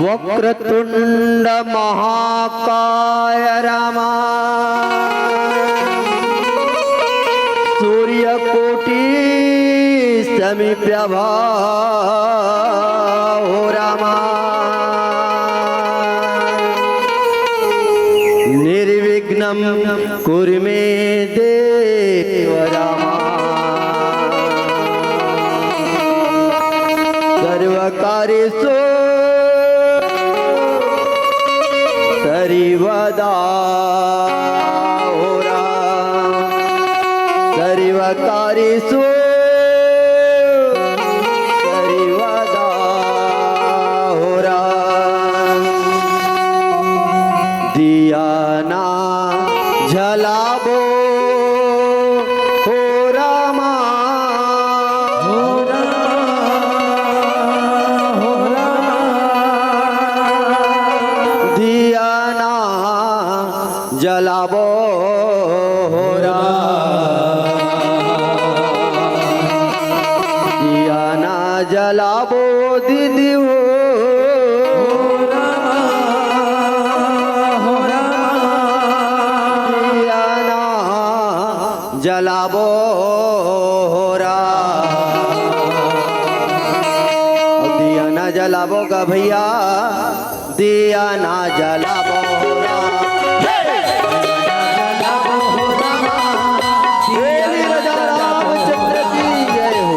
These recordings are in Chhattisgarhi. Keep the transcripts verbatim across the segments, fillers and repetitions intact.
वक्रतुंड महाकाय रामा, सूर्यकोटि समीप्यभा हो रामा, निर्विघ्नं कुरु मे देव रामा। सर्वकार्येषु सर्वदा हो राम। सर्वकार्येषु सर्वदा हो राम। दिया ना जलाबो हो रामा। हो रामा, हो रामा। दिया ना जलाबो हो राम। दिया ना जलाबो दीदी हो। हो राम, हो राम। दिया ना जलाबो हो राम। दिया ना जलाबो गा भैया। दिया ना जलाबो हो राम। बोलिए राजा रामचंद्र की जय हो।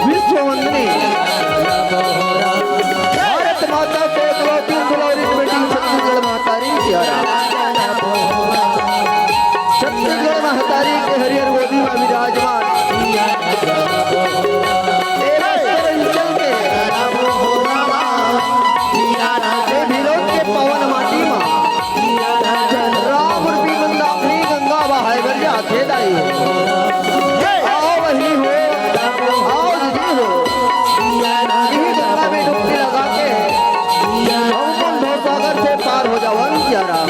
विश्व वंदनी भारत माता के एकलौती दुलारी बेटी छत्तीसगढ़ महतारी सिया राम। छत्तीसगढ़ महतारी के हरियर गोदी में विराजमान। ए बस्तर अंचल के, ए भीलोक के पावन माटी मा राम रूपी मंदाकिनी गंगा बहाए बर जाथे दाई हो। आओ बहिनी हो, आओ दीदी हो, इही गंगा में डुबकी लगा के हम मन भवसागर से पार हो जावन सिया राम।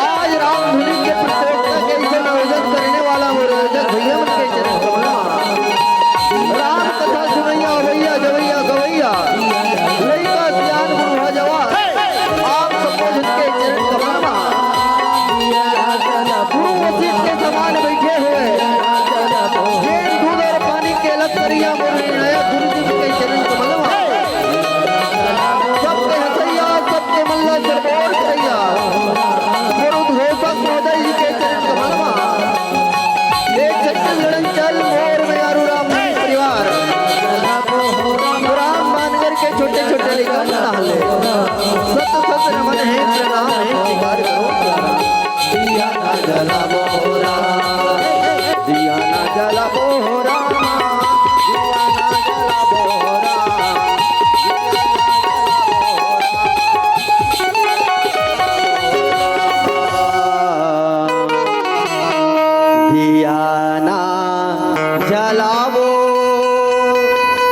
आज रामधुनी के प्रतियोगिता के अइसन आयोजन करने वाला मोर आयोजक भैया मन के चरण कमल मा राम कथा सुनइया, अवइया, जवइया, गवइया, लइका, सियान, बूढ़ा, जवान, आप सबो झन के चरण कमल मा गुरु वशिष्ठ के समान बइठे हुए, जेन दूध अउ पानी के अलग करिया मोर विनायक गुरु जी के चरण कमल मा। सबके हंसइया, सबके मन ला सरबोर करइया, गुरु घोषक महोदय जी के चरण कमल मा। ए छत्तीसगढ़ अंचल मोर मेयारू राम परिवार, राम मानगर के छोटे छोटे लइका मन ले सत सत नमन हे, प्रणाम हे, स्वीकार करो। दिया ना जलाबो हो राम, दिया ना जलाबो हो राम, दिया ना जलाबो हो राम, दिया ना जलाबो हो राम। दिया ना जलाबो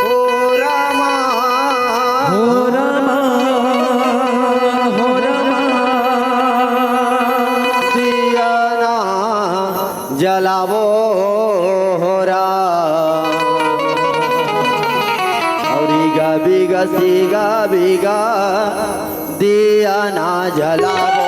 हो रामा। हो रामा, हो रामा। दिया ना जलाबो हो राम। अउ ईगा बीगा सीगा बीगा दिया ना जलाबो।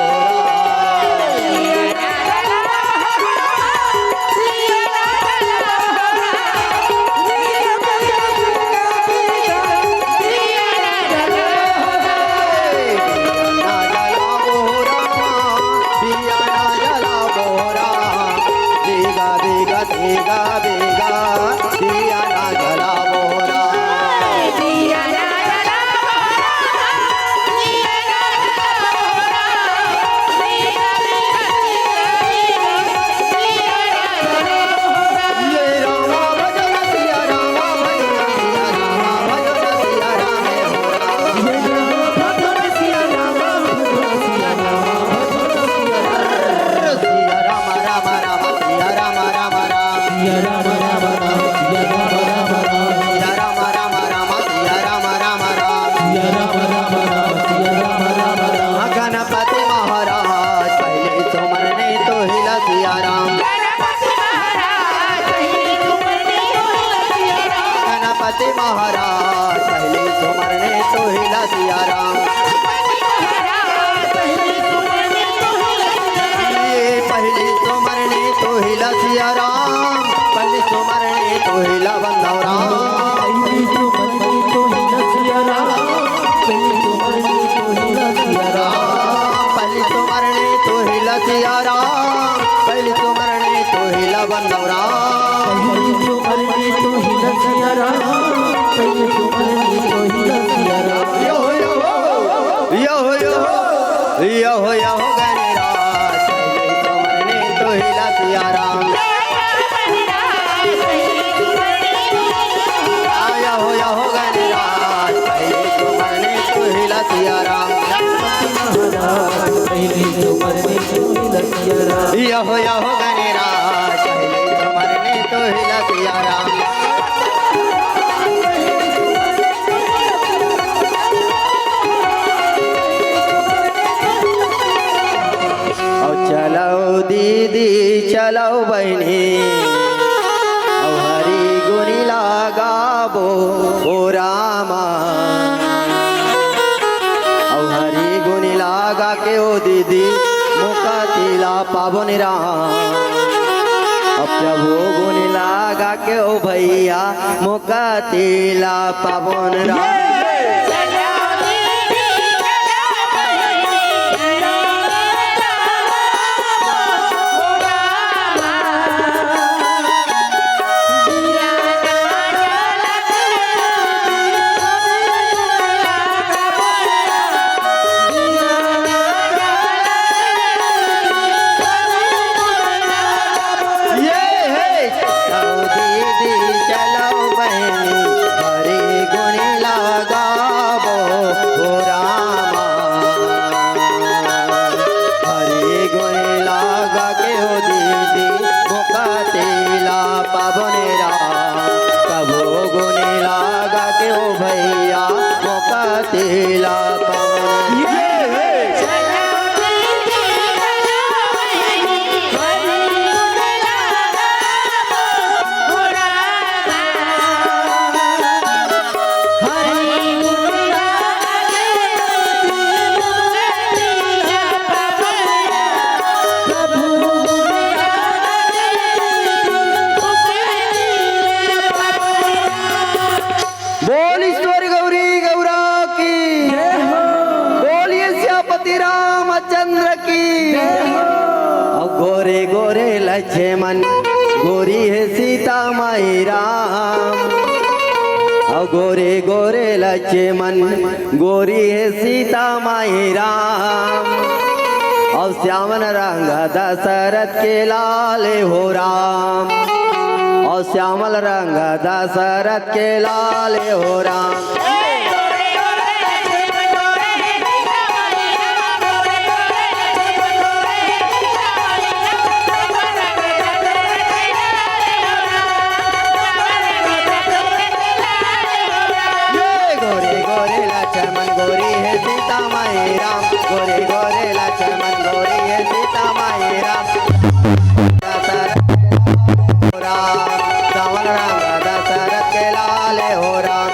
ना जलाबो रामा, दिया ना जलाबो रामा, बीगा बीगा सीगा बीगा दिया ना जलाबो रामा। हिला बंधव राम। पहली तो मरनी तो हिला सिया राम, पहली तो मरनी तो हिला सिया राम, पहली तो मरनी तो हिला सिया राम, पहली तो मरनी तो हिला बंधव राम। पहली तो मरनी तो हिला सिया राम, पहली तो मरनी तो हिला सिया राम। यो हो, यो हो, यो हो, यो हो। यो हो, यो हो गणराज, पहली तो मरनी तो हिला सिया राम। आ, यो हो, यो हो गणराज, पहली तो मरनी तो हिला सिया राम। पहली तो मरनी तो हिला सिया राम। यो हो, यो हो गणराज, पहली तो मरनी तो हिला सिया राम। अउ चलव दीदी, चलव बहिनी, अउ हरी गुनी ला गाबो, ओ रामा। अउ हरी गुनी ला गा के ओ दीदी, मुक्ति ला पाबो न राम। अउ प्रभु गुनी ला गा के ओ भैया, मुक्ति ला पाबो न राम। ये हे, चलो दीदी, चलो बहिनी, हरी गुनी ला गाबो, ओ रामा। हरी गुनी ला गा के ओ दीदी, मुक्ति ला पाबो न राम। प्रभु गुनी ला गा के ओ भैया, मुक्ति ला पाबो न। ये हे। बोल ईश्वर गौरी गौरा की। जय हो। बोलिए सियापति रामचंद्र की। जय हो। अउ गोरे गोरे लक्ष्मण, गोरी हे सीता माई राम। अउ गोरे गोरे लक्ष्मण, गोरी हे सीता माई राम। अउ श्यामल रंग दशरथ के लाल हो राम। अउ श्यामल रंग दशरथ के लाल हो राम। ये गोरे गोरे लक्ष्मण, गोरी हे सीता माई राम। गोरे गोरे लक्ष्मण, गोरी हे सीता माई राम। राम, श्यामल रंग दशरथ के लाल हो राम।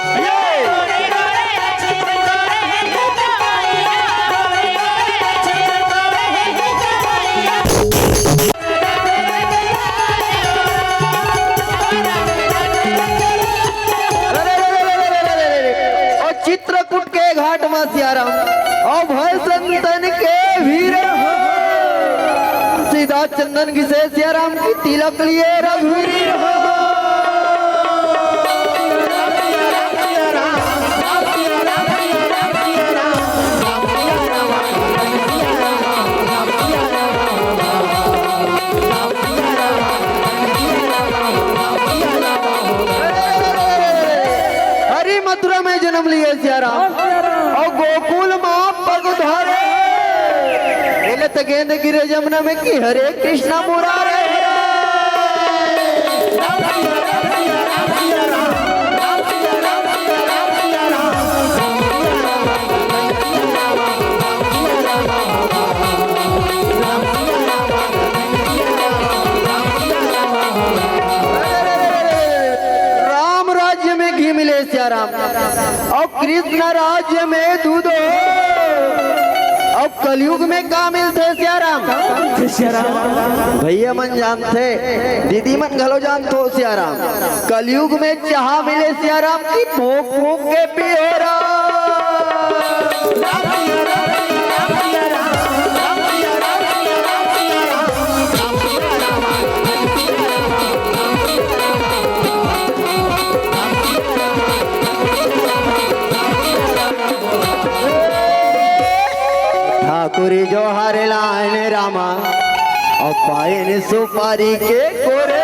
अउ चित्रकूट के घाट म सियाराम, अउ भय संतन के भीर हो। सीधा चंदन घिसे सियाराम की, तिलक लिए रघुवीर हो। हरि मथुरा में जन्म लिए सियाराम, अउ गोकुल मा पग धरे। एले त गेंद गिरे जमुना में कि हरे कृष्णा मुरारे। राम राज्य में घी मिले सियाराम, अउ कृष्ण राज्य में दूध हो, अउ कलयुग में का मिलथे सियाराम? भैया मन जानथे, दीदी मन घलो जानथो सियाराम। कलयुग में चाहा मिले सियाराम कि फूंक फूंक के पियो राम। ठाकुर जो हर लाइन रामा, अउ पाइन सुपारी के कोरे।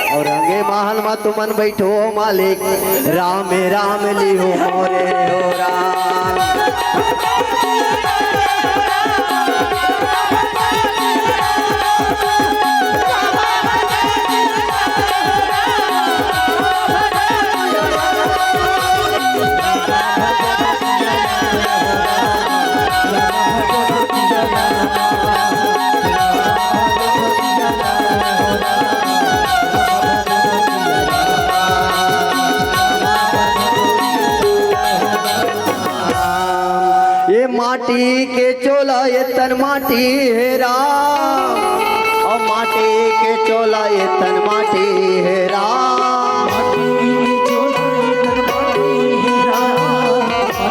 अउ रंगे महल म तुमन बइठो मालिक, राम राम लिहो मोरे हो राम। ये माटी के चोला, ये तन माटी हे राम। अउ माटी के चोला, ये तन माटी हे राम। माटी के चोला, ये तन माटी हे राम। माटी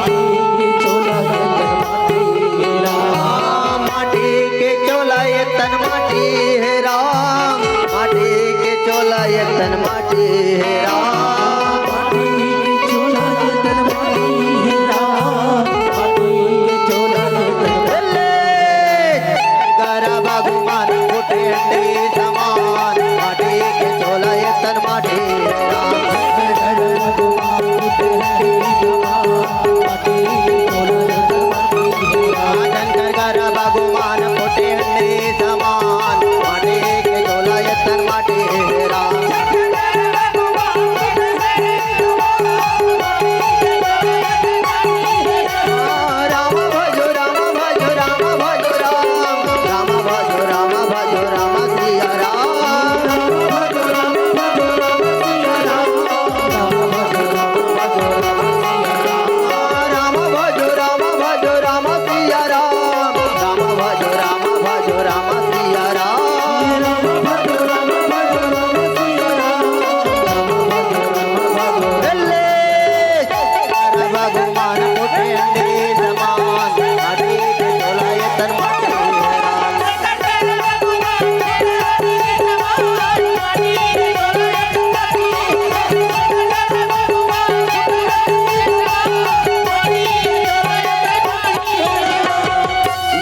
के चोला, ये तन माटी हे राम। माटी के चोला, ये तन माटी हे राम। माटी के चोला, ये तन माटी हे राम। गरबा गुमान फुटे अंडे समान, माटी के चोला ये तन माटी राम। धनकर गरबा गुमान फुटे अंडे समान, माटी के चोला ये तन माटी राम। राम भजो, राम भजो, राम भजो, राम। राम भजो, राम भजो, राम सिया राम। राम भजो, राम भजो, राम सिया राम। राम भजो, राम भजो, राम सिया राम। राम भजो, राम भजो, राम सिया राम। राम भजो, राम भजो, राम सिया राम। राम भजो, राम भजो, राम सिया राम। राम भजो, राम भजो, राम सिया राम। भगवान उठे अंडे समान, माटी के चोला ये तन माटी हे राम।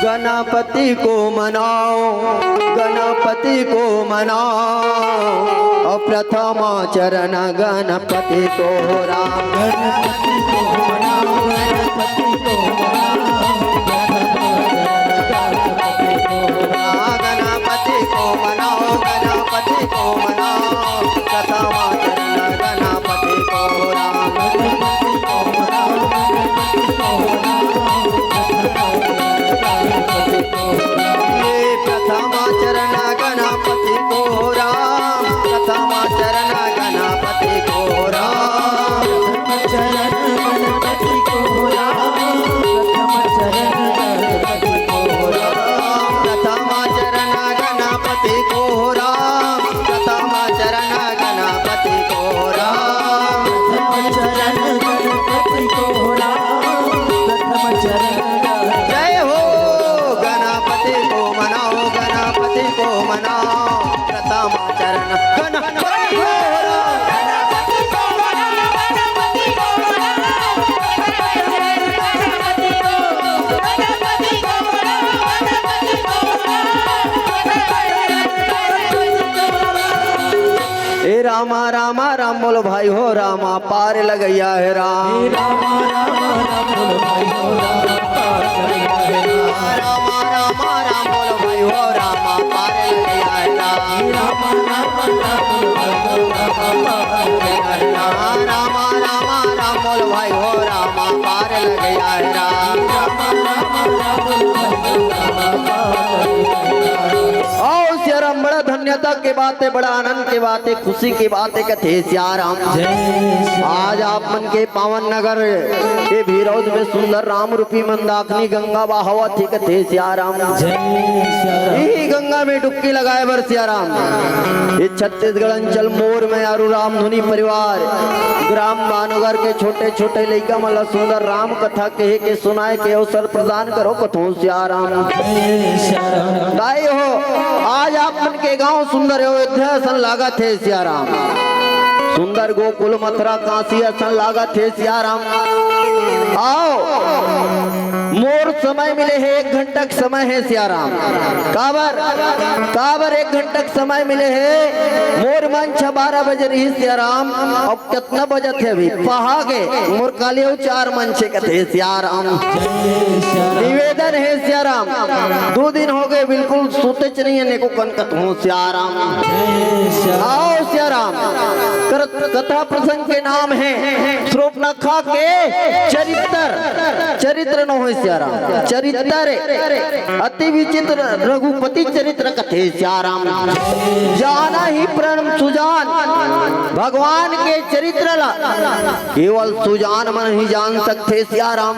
गणपति को मनाओ, गणपति को मनाओ, अउ प्रथम चरण गणपति को राम। गणपति को मनाओ, गणपति को मनाओ, गणपति को मनाओ। हाँ, गणपति को मनाओ, गणपति को मनाओ, प्रथम चरण गणपति को राम। गणपति को मनाओ, गणपति को मनाओ, प्रथम चरण गणपति को राम। प्रथम चरण गणपति को राम। प्रथम चरण गणपति को राम। प्रथम चरण गणपति को राम। प्रथम चरण गणपति को राम। प्रथम चरण गणपति को राम। प्रथम चरण गणपति को राम। प्रथम चरण गणपति जय हो। गणपति को मनाओ, गणपति को मनाओ। प्रथम चरण गणपति को राम। ए रामा, रामा, राम बोलो भाई हो रामा, पार लगइया हे राम। हे रामा, रामा, राम बोलो भाई हो रामा, पार लगइया हे राम। रामा, रामा, राम बोलो भाई हो रामा, पार लगइया हे राम। हे रामा, रामा, राम बोलो भाई हो रामा, पार लगइया हे राम। रामा, रामा, राम बोलो भाई हो रामा, पार लगइया हे राम। रामा, रामा, राम बोलो भाई हो रामा, पार लगइया हे राम। आओ सिया राम, बड़ा धन धन्यता के बात हे, बड़ा आनंद के बात हे, खुशी के बात हे, कथे सियाराम। आज आप मन के पावन नगर के भीरौद में सुंदर राम रूपी मंदाकिनी गंगा बहावत हे, कथे सियाराम। यही गंगा में डुबकी लगाए बर सियाराम, ये छत्तीसगढ़ अंचल मोर में आरू रामधुनी परिवार ग्राम बानोगर के छोटे छोटे लइका मन ला सुंदर राम कथा कहे के सुनाए के अवसर प्रदान करो, कथों सियाराम। दाई हो, आज आप मन के गांव सुंदर अयोध्या असन लागत हे सियाराम, सुंदर गोकुल मथुरा काशी असन लागत हे सियाराम। आओ, मोर समय मिले हे, एक घंटा के समय हे सियाराम। काबर, काबर एक घंटा के समय मिले हे? मोर मंच बारह बजे रही सियाराम। अब कितना बजत हे अभी? पहा गे, मोर काली अउ चार मंच हे, कथे सियाराम। निवेदन हे सियाराम, दो दिन हो गए, बिल्कुल सुते च नहीं हे, नेको कन कथों सियाराम। आओ सियाराम, कर-, कथा प्रसंग के नाम हे सुर्पनखा के चरित्र। चरित्र न होय सियाराम, चरित्र, अति विचित्र रघुपति चरित्र कथे सियाराम। जाना ही प्रणम सुजान, भगवान के चरित्र ला केवल सुजान मन ही जान सकथे सियाराम।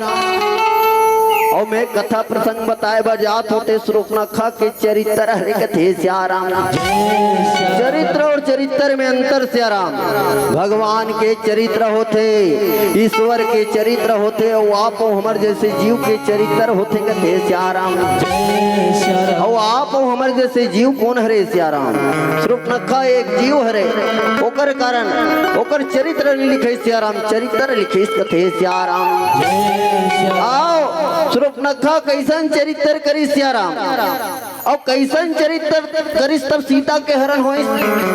अउ मैं कथा प्रसंग बताए बर जात हों ते सुर्पनखा के चरित्र हरे कथे सियाराम। चरित्र अउ चरित्र में अंतर सियाराम। भगवान के चरित्र होथे, ईश्वर के चरित्र होथे, अउ आप अउ हमर जैसे जीव के चरित्र होथे कथे सियाराम। अउ आप अउ हमर जैसे जीव कोन हरे सियाराम? सुर्पनखा एक जीव हरे, ओकर कारण ओकर चरित्र नहीं लिखे सियाराम, चरित्र लिखे कथे सियाराम। आओ, सुर्पनखा कैसन चरित्र करी सियाराम? अउ कैसन चरित्र करिस तब सीता के हरण होइस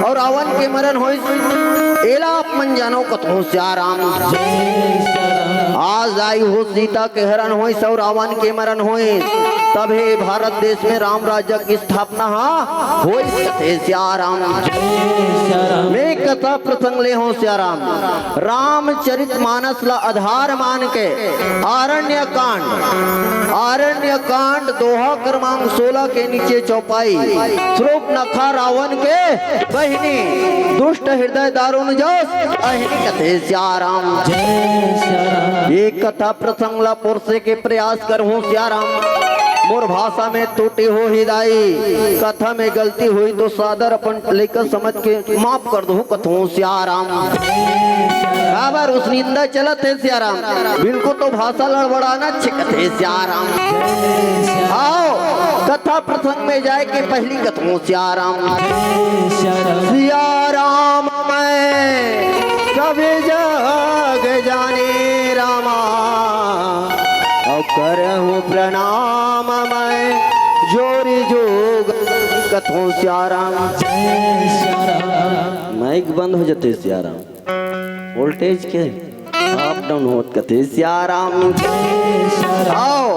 अउ रावण के मरण होइस, एला आप मन जानो कथों सियाराम। आज दाई हो सीता के हरण होइस अउ रावण के मरण होइस, तब हे भारत देश में राम राज्य की स्थापना हा होइस कथे सियाराम। मैं कथा प्रसंग ले हों सियाराम। रामचरित मानस ला आधार मान के आरण्य कांड, आरण्य कांड दोहा क्रमांक सोलह के नीचे चौपाई, सुर्पनखा रावण के बहिनी, दुष्ट हृदय दारुण जस अहिनी कथे सियाराम। ये कथा प्रसंग ला पोरसे के प्रयास करहूं सियाराम। मोर भाषा में त्रुटि होही दाई, कथा में गलती होही तो सादर अपन लइका समझ के माफ कर दहू कथों सियाराम। काबर उस निंदा चलत हे सियाराम, बिल्कुल तो भाषा लड़बड़ाना छिकत हे सियाराम। आओ, कथा प्रसंग में जाए के पहली कथों सियाराम। सियाराम मैं सभी जग जाने रामा, अउ करहूं प्रणाम मैं जोरी जोग कथों सियाराम। माइक बंद हो जाते सियाराम, वोल्टेज के अप डाउन होत कथे सियाराम। आओ,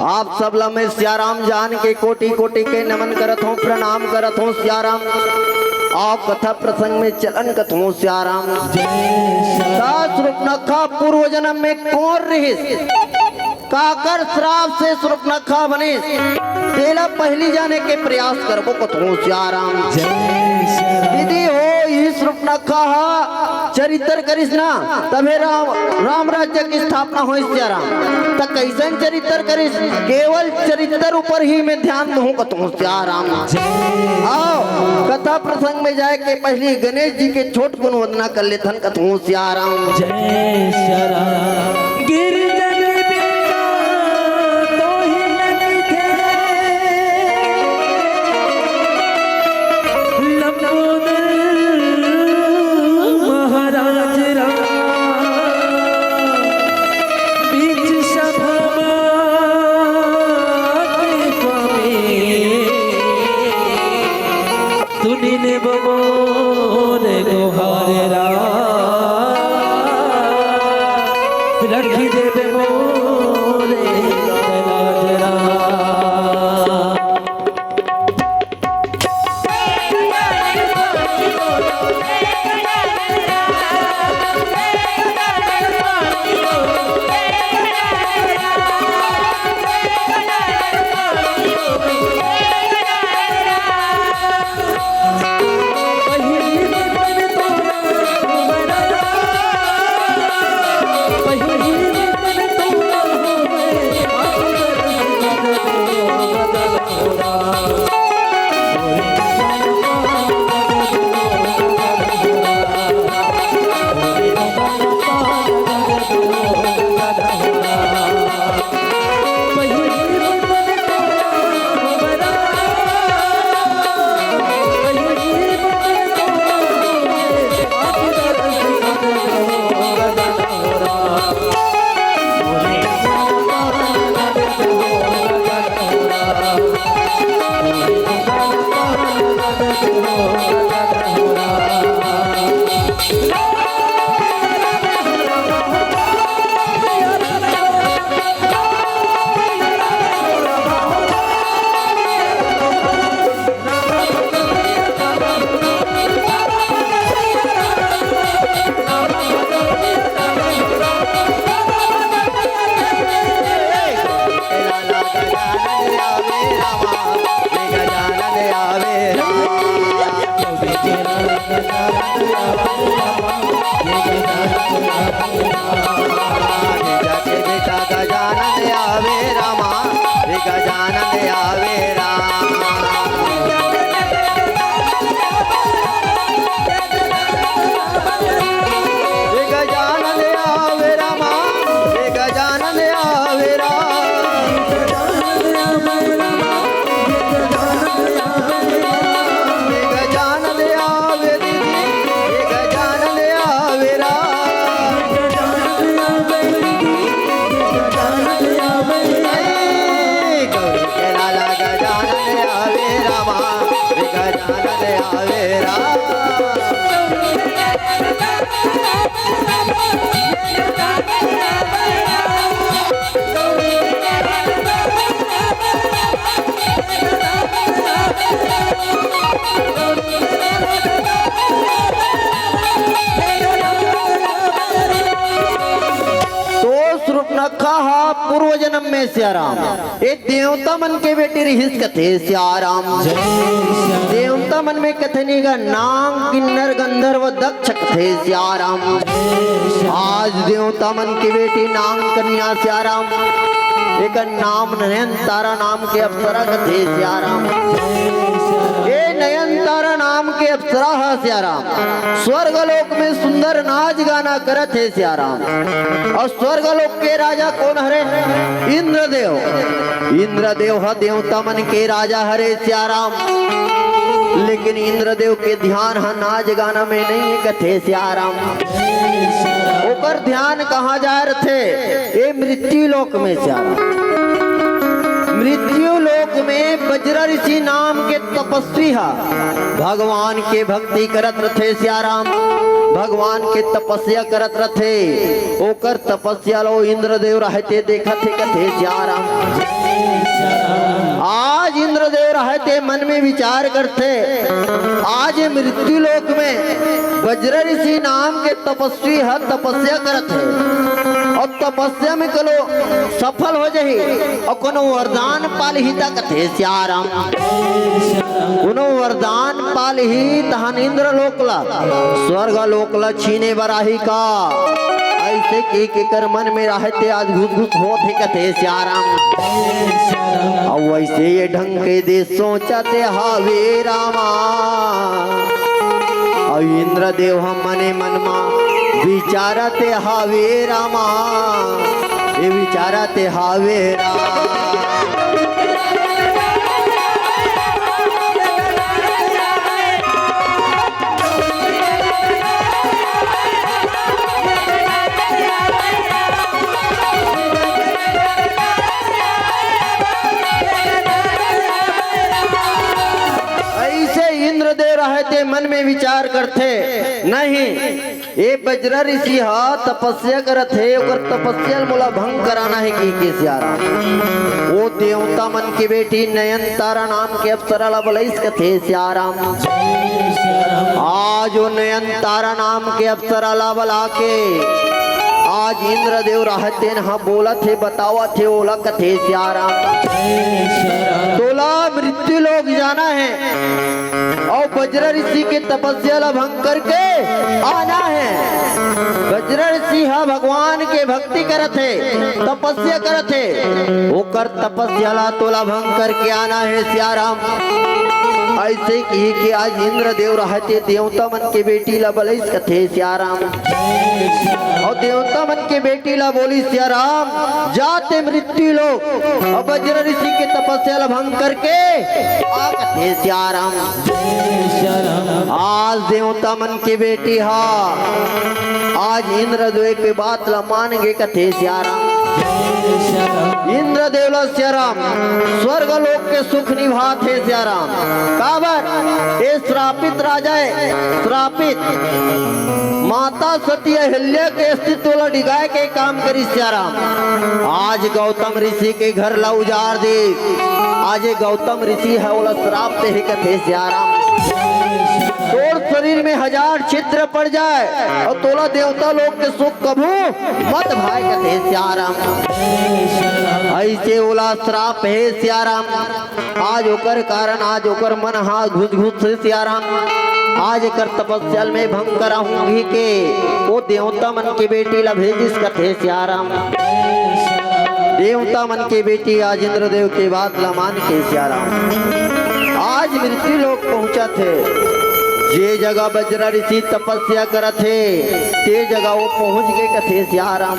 आप सब ला मैं सियाराम जान के कोटि कोटि के नमन करत हों, प्रणाम करत हों सियाराम। आओ, कथा प्रसंग में चलन कथों सियाराम। सास सुर्पनखा पूर्व जन्म में कोन रिहिस? काकर श्राप से सुर्पनखा बनिस, तेला पहली जाने के प्रयास करबो कथों सियाराम। दीदी हो, इही सुर्पनखा हा चरित्र करिस ना, तभे राम, राम राज्य की स्थापना होइस सियाराम। त कैसन चरित्र करिस? केवल चरित्र ऊपर ही मैं ध्यान दूं कथों सियाराम। आओ, कथा प्रसंग में जाए के पहली गणेश जी के छोट गुण वंदना कर लेथन कथों सियाराम। जय सियाराम। गिरधर बेटा तोहि नत थे, लंबोदर महाराज राम, बीच सभा मात स्वामी। सुनि लेबो मोर गोहार राम, रखि देबे मोर लाज राम। गजानन आवे रामा, हे गजानन आवे रामा। हे गजानन आवे रामा, हे गजानन आवे रामा। हे गजानन आवे दीदी, हे गजानन आवे राम। हे गौरी के लाला गजानन आवे रामा, हे गजानन आवे राम। तो सूर्पनखा हा पूर्व जन्म में सियाराम, ए देवता मन के बेटी रिहिस कथे सियाराम। जय सिया। देवता मन में कथे निगा नाग किन्नर गंधर्व दक्ष कथे सियाराम। जय सिया। आज देवता मन के बेटी नाग कन्या सियाराम, एकर नाम नयन तारा नाम के अप्सरा कथे सियाराम। ए नयन तारा नाम के अप्सरा ह सियाराम, स्वर्ग लोक में सुंदर नाच गाना करत हे सियाराम। अउ स्वर्ग लोक के राजा कोन हरे? इंद्रदेव। इंद्रदेव ह देवता मन के राजा हरे सियाराम, लेकिन इंद्रदेव के ध्यान ह नाच गाना में नइ हे कथे सियाराम। ओकर ध्यान कहाँ जाय रथे? ए मृत्यु लोक में सियाराम। मृत्यु लोक में बज्र ऋषि नाम के तपस्वी ह भगवान के भक्ति करत रथे सियाराम, भगवान के तपस्या करत रथे। ओकर तपस्या लो इंद्रदेव रहते देखत हे कथे सियाराम। आज इंद्रदेव रहते मन में विचार करथे, आज ये मृत्यु लोक में बज्र ऋषि नाम के तपस्वी ह तपस्या करत हे, अउ तपस्या में कलो सफल हो जाही अउ कोनो वरदान पालही त कथे सियाराम। कोनो वरदान पालही तहन इंद्र लोक ला, स्वर्ग लोक ला छीने बर आही का? अइसे कहिके एकर मन में रहते आज घुस घुस होत हे कथे सियाराम। अउ वइसे ये ढंग के दे सोचत हावे रामा। अउ इंद्रदेव ह मने मन मा विचारत हावे रामा, ए विचारत हावे राम। अइसे इंद्रदेव रहते मन में विचार करथे, नहीं, ए बज्र ऋषि ह तपस्या करत हे, ओकर तपस्या ल मोला भंग कराना हे कहिके सियाराम। ओ देवता मन के बेटी नयन तारा नाम के अप्सरा ला बलइस कथे सियाराम। आज ओ नयन तारा नाम के अप्सरा ला बला के आज इंद्रदेव रहते न ह बोलत हे, बतावत हे, ओला कथे सियाराम। तोला मृत्यु लोक जाना हे। अउ बज्र ऋषि के तपस्या ला भंग करके आना हे। बज्र ऋषि ह भगवान के भक्ति करत हे, तपस्या करत हे, ओकर तपस्या ला तोला भंग करके आना हे सियाराम। अइसे कहिके आज इंद्रदेव रहते देवता मन के बेटी ला बलइस कथे सियाराम। अउ देवता मन के बेटी ला बोलिस सियाराम, जा ते मृत्यु लोक अउ बज्र ऋषि के तपस्या ला भंग करके आ कथे सियाराम। आज देवता मन के बेटी ह आज इंद्रदेव के बात ला मान गे कथे सियाराम। इंद्रदेव ला सियाराम, स्वर्ग लोक के सुख निभात हे सियाराम। काबर? ए श्रापित राजा हे, श्रापित माता सती अहिल्या के अस्तित्व ला डिगाए के काम करिस सियाराम। आज गौतम ऋषि के घर ला उजाड़ दे, आज ये गौतम ऋषि हे, ओला श्राप दे हे कथे सियाराम। तोर शरीर में हजार छिद्र पड़ जाए अउ तोला देवता लोक के सुख कभू मत भाए कथे सियाराम। अइसे ओला श्राप हे सियाराम। आज ओकर कारण, आज ओकर मन हा घुस घुस हे सियाराम। आज एकर तपस्या में भंग कराहूं कहिके ओ देवता मन के बेटी ला भेजिस कथे सियाराम। देवता मन के बेटी आज इंद्रदेव के बात ला मान के सियाराम। आज मृत्यु लोक पहुंचत हे। जे जगह बजरा ऋषि तपस्या करत हे, ते जगह वो पहुंच गे कथे सियाराम।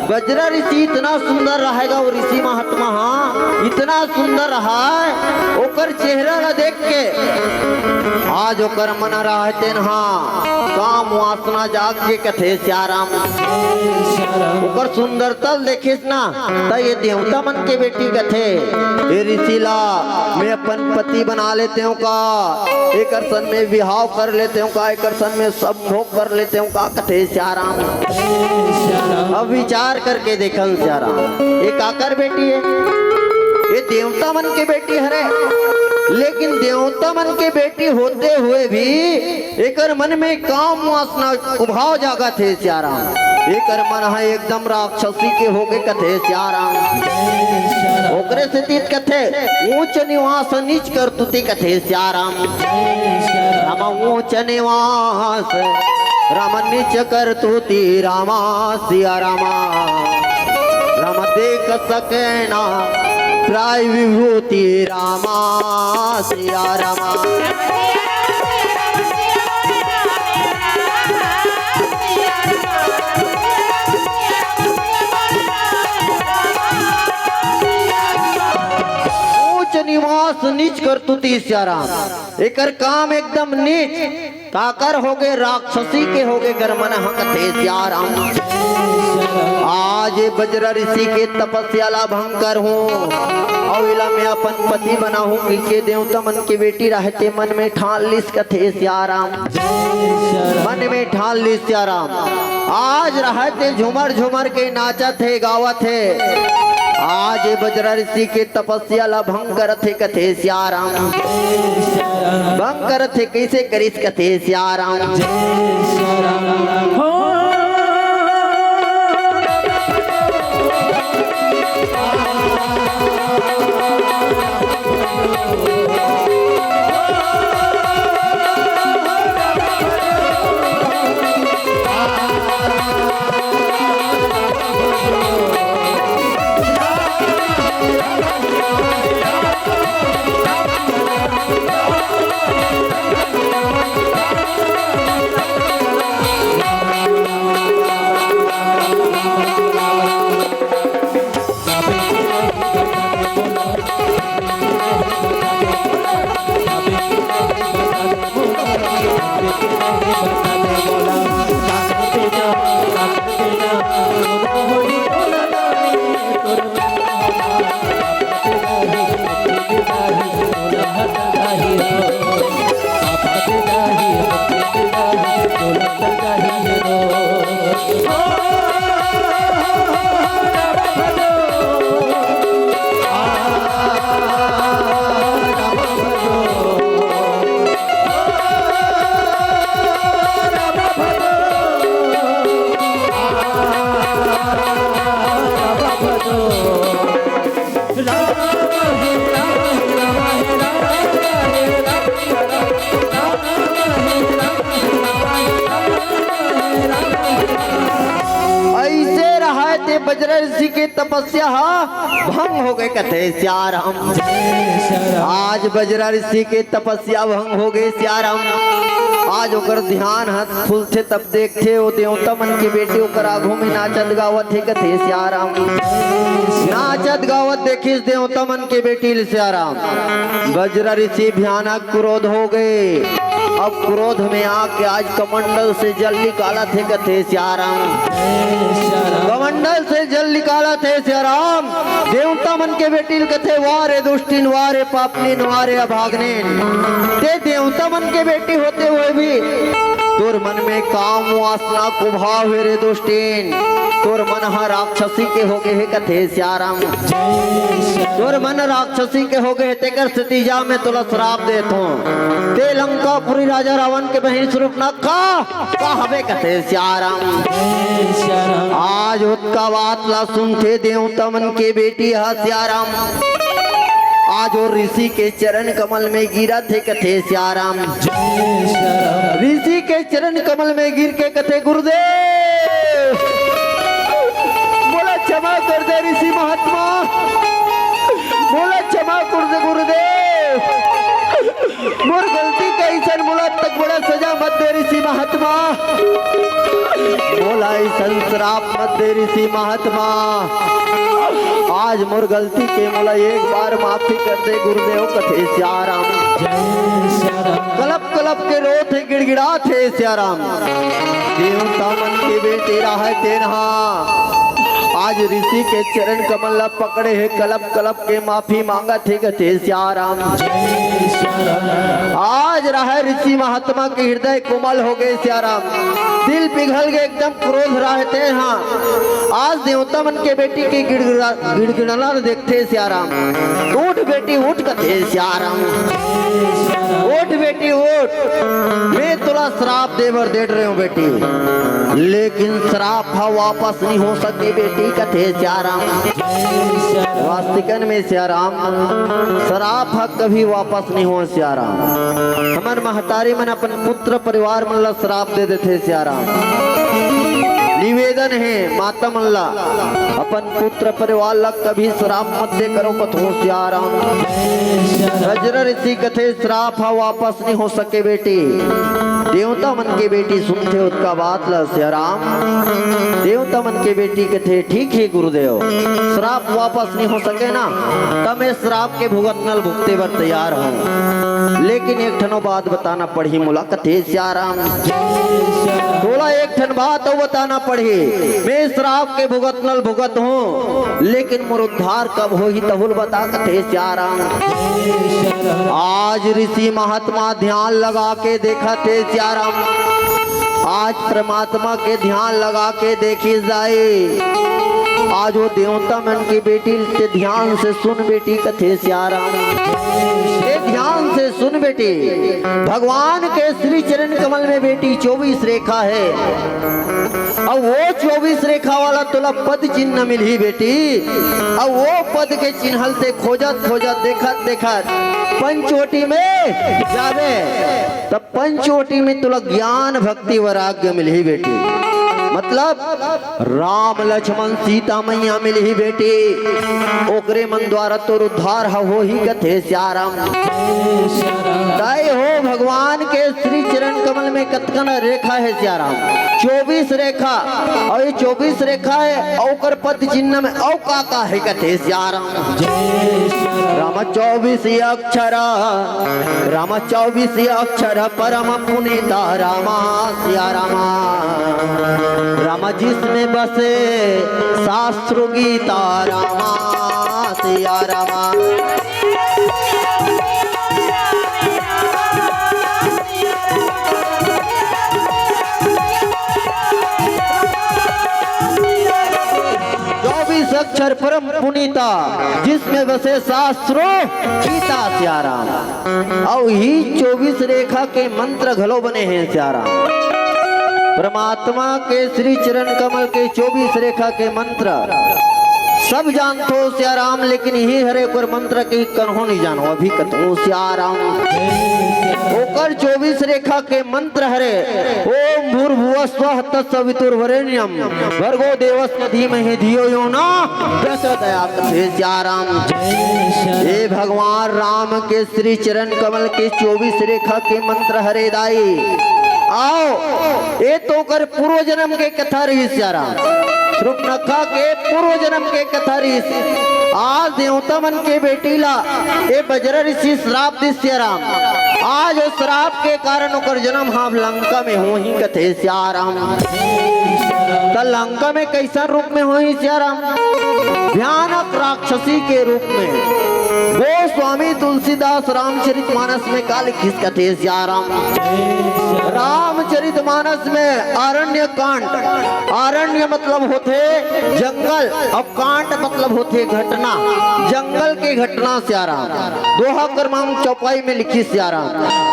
बजरा ऋषि इतना सुंदर रहेगा, वो ऋषि महात्मा हा, इतना सुंदर रहा, ओकर चेहरा ला देख के आज ओकर मन रहा तेन हा काम वासना जाग के कथे सियाराम। ओकर सुंदरता ल देखिस ना, त ये देवता मन के बेटी कथे, "ए ऋषि ला मैं अपन पति बना लेते हूँ का, एकर सन में बिहाव कर लेते हूँ का, एकर सन में सब भोग कर लेते हूँ का," कथे सियाराम। अब विचार करके देखन सियाराम, ये काकर बेटी हे? ये देवता मन के बेटी हरे, लेकिन देवता मन के बेटी होते हुए भी एकर मन में काम वासना उभाव जागत हे सियाराम। एकर मन ह एकदम राक्षसी के होगे कथे सियाराम। ओकरे सेती कथे ऊंच निवास नीच करतूती कथे सियाराम। राम ऊंच निवास राम नीच करतूती रामा सिया रामा। राम देख सके ना प्राय विभूति रामा सिया रामा। ऊंच निवास नीच करतूती सिया राम। एकर काम एकदम नीच। काकर होगे? राक्षसी के होगे। गरमन हंकथे सियाराम। आज बजरा ऋषि के तपस्या ला भंग करहूं, अउ एला मैं अपन पति बनाहूं कहिके देवता मन के बेटी रहते मन में ठान लिस कथे सियाराम। मन में ठान लिस सियाराम। आज रहते झूमर झूमर के नाचत हे, गावत हे। आज बजरा ऋषि के तपस्या ला भंग करत हे कथे सियाराम। भंग करत हे, कइसे करिस कथे सियाराम। अइसे रहय ते बजरा ऋषि के तपस्या ह भंग होगे कथे सियाराम। आज बजरा ऋषि के तपस्या भंग होगे सियाराम। आज ओकर ध्यान ह खुलथे, तब देखथे ओ देवता मन के बेटी ओकर आघू में नाचत गावत हे, कथे सियाराम। नाचत गावत देखिस देवता मन के बेटी ल सियाराम। बजरा ऋषि भयानक क्रोध हो गए। अब क्रोध में आके आज कमंडल से जल निकालत हे, कथे सियाराम। कमंडल से जल निकालत हे सियाराम। देवता मन के बेटी ल कथे, "वाह रे दुष्टिन, वाह रे पापनिन, वाह रे अभागनिन, ते देवता मन के बेटी होते हुए भी तोर मन में काम वासना कुभाव हे रे दुष्टिन, तोर मन ह राक्षसी के हो गे हे," कथे सियाराम। "तोर मन राक्षसी के हो गे हे, तेकर सेती जा मैं तोला श्राप देत हों। ते लंकापुरी राजा रावण के बहिनी स्वरूप न का, का हवे," कथे सियाराम। आज ओतका बात ला सुनथे देवता मन के बेटी ह सियाराम। आज ओ ऋषि के चरण कमल में गिरत हे, कथे सियाराम। ऋषि के चरण कमल में गिर के कथे, "गुरुदेव, मोला क्षमा कर दे ऋषि महात्मा, मोला क्षमा कर दे गुरुदेव।" मोर गलती के अइसन मोला तक बड़ा सजा मत दे ऋषि महात्मा, मोला अइसन श्राप मत दे ऋषि महात्मा। आज मोर गलती के मोला एक बार माफी कर दे गुरुदेव, कथे सियाराम। कलप कलप के रोत हे, गिड़गिड़ात हे सियाराम। देवता मन के बेटी राहय तेन हा आज ऋषि के चरण कमल ला पकड़े हे, कलप कलप के माफी मांगत हे, कथे सियाराम। आज राहय ऋषि महात्मा के हृदय कोमल हो गए सियाराम, दिल पिघल गए, एकदम क्रोध राहय तेन हा। आज देवता मन के बेटी के गिड़गिड़ा गिड़गिड़ाना ल देखथे सियाराम। "उठ बेटी उठ," कथे सियाराम। "उठ बेटी उठ, मैं तोला श्राप दे बर दे रहे हूँ बेटी, लेकिन श्राप ह वापस नहीं हो सके बेटी," कथे सियाराम। वास्तविकन में सियाराम, श्राप ह कभी वापस नहीं हो सियाराम। हमर महतारी मन अपन पुत्र परिवार मन ला श्राप दे देथे सियाराम। निवेदन हे माता मन ला, अपन पुत्र परिवार ला कभी श्राप मत दे करो, कथो सियाराम। बजरा ऋषि कथे, श्राप ह वापस नहीं हो सके बेटी। देवता मन के बेटी सुनथे ओतका बात ला सियाराम। देवता मन के बेटी कथे, ठीक हे गुरुदेव, श्राप वापस नहीं हो सके ना, त मैं श्राप के भुगतना ल भुगते बर तैयार हूँ, लेकिन एक ठनो बात बताना पड़ही मोला, कथे सियाराम। तोला एक ठन बात अउ बताना पड़ही, मैं श्राप के भुगतना ल भुगत हूँ, लेकिन मोर उद्धार कब होही तहू ल बता, कथे सियाराम। आज ऋषि महात्मा ध्यान लगा के देखत हे सियाराम। आज परमात्मा के ध्यान लगा के देखिस दाई। आज ओ देवता मन के बेटी ल ते ध्यान से सुन बेटी, कथे सियाराम। ते ध्यान से सुन बेटी, भगवान के श्री चरण कमल में बेटी चौबीस रेखा हे। अउ ओ चौबीस रेखा वाला तोला पद चिन्ह मिलही बेटी। अउ ओ पद के चिन्ह ल ते खोजत खोजत, देखत देखत पंचवटी में जाबे, त पंचवटी में तोला ज्ञान भक्ति वैराग्य मिलही बेटी। मतलब राम लक्ष्मण सीता मैया मिलही बेटी, ओकरे मन द्वारा तोर उद्धार ह होही, कथे सियाराम। दाई हो, भगवान के श्री चरण कमल में कतकन रेखा हे सियाराम? चौबीस रेखा। अउ ये चौबीस रेखा हे, अउ ओकर पद चिन्ह में अउ का का हे, कथे सियाराम। राम चौबीस अक्षर, राम चौबीस अक्षर परम पुनीता रामा सिया रामा। राम जिसमें बसे शास्त्र गीता रामा सिया रामा। चौबीस अक्षर परम पुनीता, जिसमें बसे शास्त्रो गीता सियाराम। अउ ही चौबीस रेखा के मंत्र घलो बने हे सियाराम। परमात्मा के श्री चरण कमल के चौबीस रेखा के मंत्र सब जानथो सियाराम, लेकिन ही हरे ओकर मंत्र के कन्हो नहीं जानो, अभी कथो सियाराम। ओकर चौबीस रेखा के मंत्र हरे, ओम भूर्भुवः स्वः तत्सवितुर्वरेण्यम भर्गो देवस्य धीमहि धियो यो न प्रचोदयात्। हे सियाराम, हे भगवान राम के श्री चरण कमल के चौबीस रेखा के मंत्र हरे दाई। आओ, ए तो ओकर पूर्व जन्म के कथा रहिस सियाराम। शूर्पणखा के पूर्व जन्म के कथा रहिस। आज देवता मन के बेटी ला ए बजरा ऋषि श्राप दिस सियाराम। आज ओ श्राप के कारण ओकर जन्म हा लंका में होही कथे सियाराम। त लंका में कैसन रूप में होही सियाराम? भयानक राक्षसी के रूप में। गोस्वामी तुलसीदास रामचरित मानस में का लिखिस कथे सियाराम? रामचरित मानस में अरण्य कांड, अरण्य मतलब होथे जंगल, अउ कांड मतलब होथे घटना, जंगल के घटना सियाराम। दोहा क्रमांक चौपाई में लिखिस सियाराम।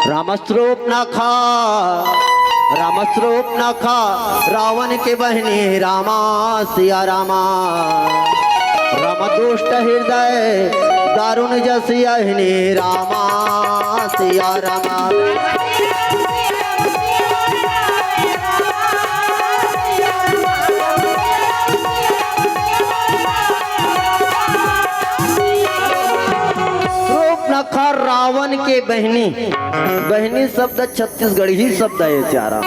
राम शूर्पणखा, राम शूर्पणखा, रावण के बहिनी रामा सिया रामा। राम दुष्ट हृदय दारुण जस अहिनी रामा सिया रामा। शूर्पणखा रावण के बहिनी, बहिनी शब्द छत्तीसगढ़ी शब्द हे सियाराम।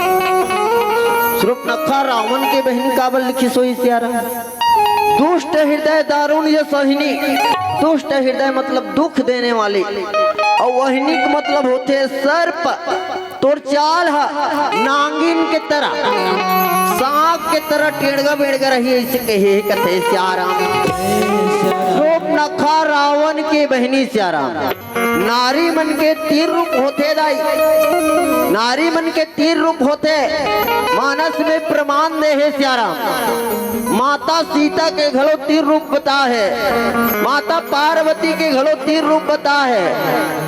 शूर्पणखा रावण के बहिनी काबर लिखिस होही सियाराम? दुष्ट हृदय दारुण जस अहिनी। दुष्ट हृदय मतलब दुख देने वाली, अउ अहिनी के मतलब होथे सर्प। तोर चाल हा नांगिन के तरह, सांप के तरह टेड़गा बेड़गा रही, अइसे कहे कथे सियाराम। शूर्पणखा रावण के बहिनी सियाराम। नारी मन के तीन रूप होथे दाई, नारी मन के तीन रूप होथे। मानस में प्रमाण दे हे सियाराम। माता सीता के घलो तीन रूप बता हे, माता पार्वती के घलो तीन रूप बता हे,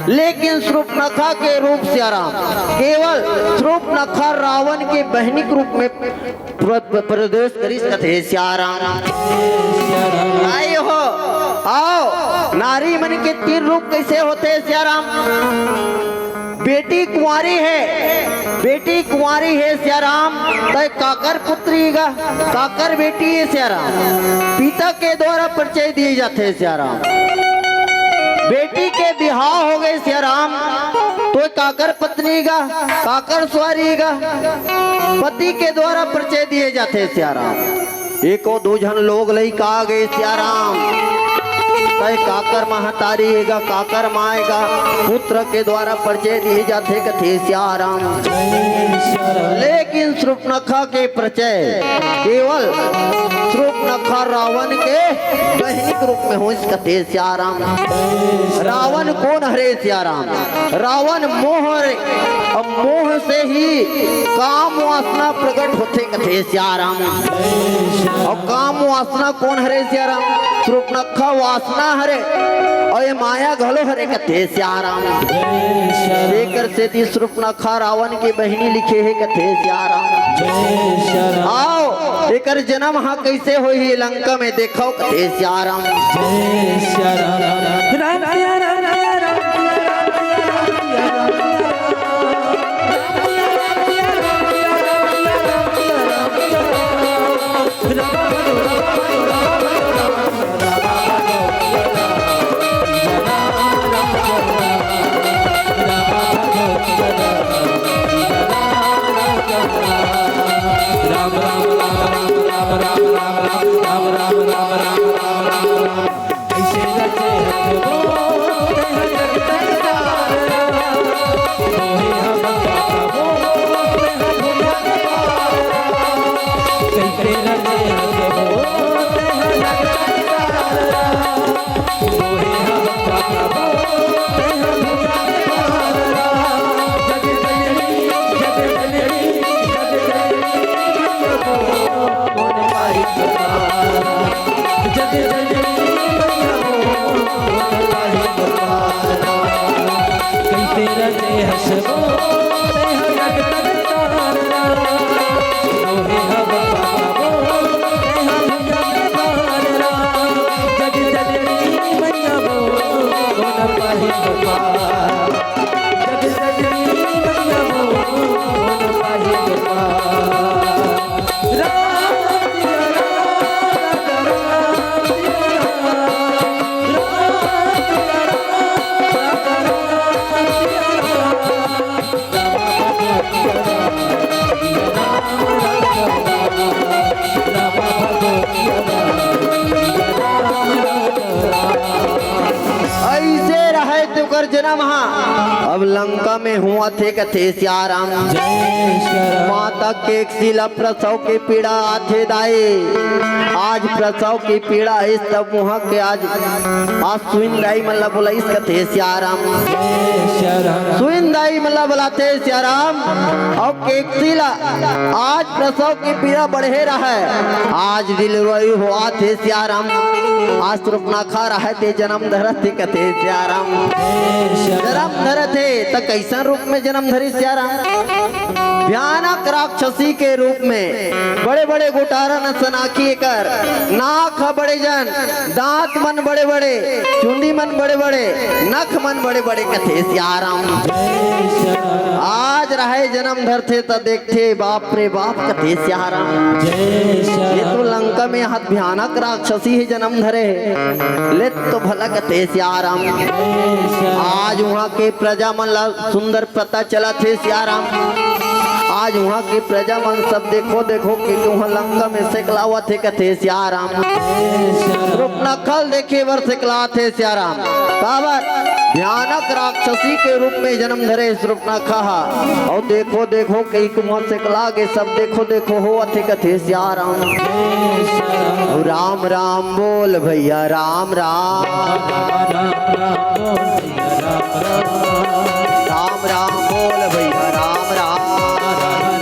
लेकिन शूर्पणखा के रूप सियाराम, केवल शूर्पणखा रावण के बहिनी के रूप में प्र-, प्र-, प्रवेश करिस कथे सियाराम। आए हो, आओ, नारी मन के तीन रूप कैसे होथे सियाराम? बेटी कुंवारी हे, बेटी कुंवारी हे सियाराम, तय काकर पुत्री गा, काकर बेटी हे सियाराम? पिता के द्वारा परिचय दिए जाथे सियाराम। बेटी के बिहाव हो गए सियाराम, तो काकर पत्नी गा, काकर सुवारी गा, पति के द्वारा परिचय दिए जाथे सियाराम। एको दू झन लोग लइका आ गे सियाराम, तय काकर महतारी हे गा, काकर माय गा, पुत्र के द्वारा परिचय दिए जाथे कथे सियाराम। लेकिन शूर्पणखा के परिचय केवल शूर्पणखा रावण के बहिनी के रूप में होइस कथे सियाराम। रावण कोन हरे सियाराम? रावण मोह हरे, अउ मोह से ही काम वासना प्रकट होथे कथे सियाराम। अउ काम वासना कोन हरे सियाराम? शूर्पणखा वासना हरे, अउ ये माया घलो हरे कथे सियाराम। एकर सेती शूर्पणखा रावण के बहिनी लिखे हे कथे सियाराम। आओ, एकर जन्म हा कैसे होही लंका में देखो कथे सियाराम। हे तेकर जन्म हा अब लंका में हुआ थे कथे सियाराम। जय सियाराम। माता केकसी ला प्रसव के पीड़ा आथे दाई। आज प्रसव की पीड़ा इस तब वहाँ के आज, आज सुइन दाई मन ला बोलाइस कथे सियाराम। जय सियाराम। सुइन दाई मन ला बोलाथे सियाराम। अउ केकसी ला आज प्रसव की पीड़ा बढ़े रहय। आज डिलीवरी होवत हे सियाराम। आज सुपनखा रहय ते जन्म धरत हे कथे सियाराम। जन्म धरत हे त कइसन रूप में जन्म धरे सियाराम? भयानक राक्षसी के रूप में। बड़े-बड़े गुटारा नसन आँखी एकर, नाक ह बड़े जन, दांत मन बड़े-बड़े, चुंदी मन बड़े-बड़े, नख मन बड़े-बड़े कथे सियाराम। आज रहय जन्म धरथे त देखथे, बाप रे बाप कथे सियाराम। जय सिया ये तो लंका में हाथ भयानक राक्षसी हे जन्म धरे हे। ले तो भला कथे सियाराम। आज उहाँ के प्रजा मन ला सुंदर पता चलत हे सियाराम। आज उहाँ के प्रजा मन सब देखो, देखो के उहाँ लंका में सेकलावत हे कथे सियाराम। सुपनखा ल देखे बर सेकलात हे सियाराम। काबर? भयानक राक्षसी के रूप में जन्म धरे सुपनखा हा। अउ देखो, देखो के उहाँ सेकला गे सब देखो, देखो होवत हे कथे सियाराम। अउ राम राम बोल भैया राम राम। राम राम बोल भैया राम राम।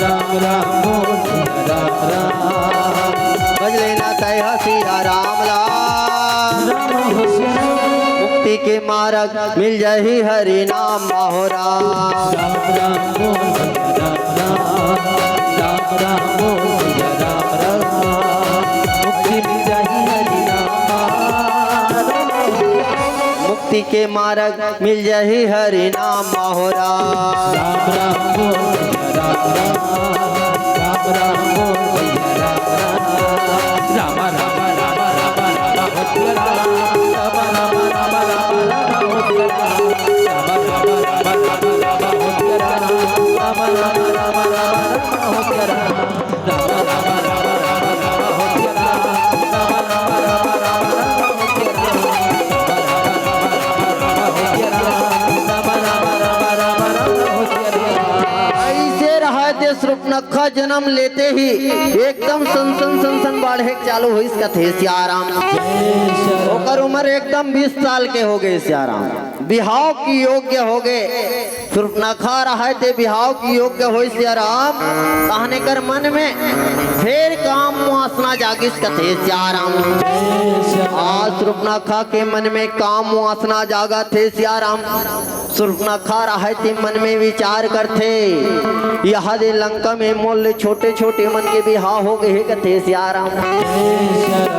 राम राम बोल भैया राम राम। भज लेना तय हसिया राम ला। राम हसिया। मुक्ति के मारग मिल जाही हरि नाम माहोरा। राम राम बोल भैया राम राम। राम राम बोल भैया राम राम। मुक्ति मिल जाही हरि नाम माहोरा। मुक्ति के मारग मिल जाही हरि नाम माहोरा। राम राम बोल भैया राम राम। राम राम बोल भैया राम राम। राम राम राम राम राम राम हो सिया राम। राम राम राम राम राम राम हो सिया राम। राम राम राम राम राम राम हो सिया राम। राम राम राम राम राम राम हो सिया राम। अइसे रहय ते सुपनखा जनम लेते ही एकदम सन सन सन सन बाढ़े के चालू होइस कथे सियाराम। ओकर उमर एकदम बीस साल के हो गे सियाराम। बिहाव के योग्य हो गे। सुपनखा रहय ते बिहाव के योग्य होइस सियाराम। तहन एकर मन में फेर काम वासना जागिस कथे सियाराम। आज सुपनखा के मन में काम वासना जागत हे सियाराम। सुपनखा रहय ते मन में विचार करथे, इहाँ दे लंका में मोर ले छोटे-छोटे मन के बिहाव हो गे हे कथे सियाराम।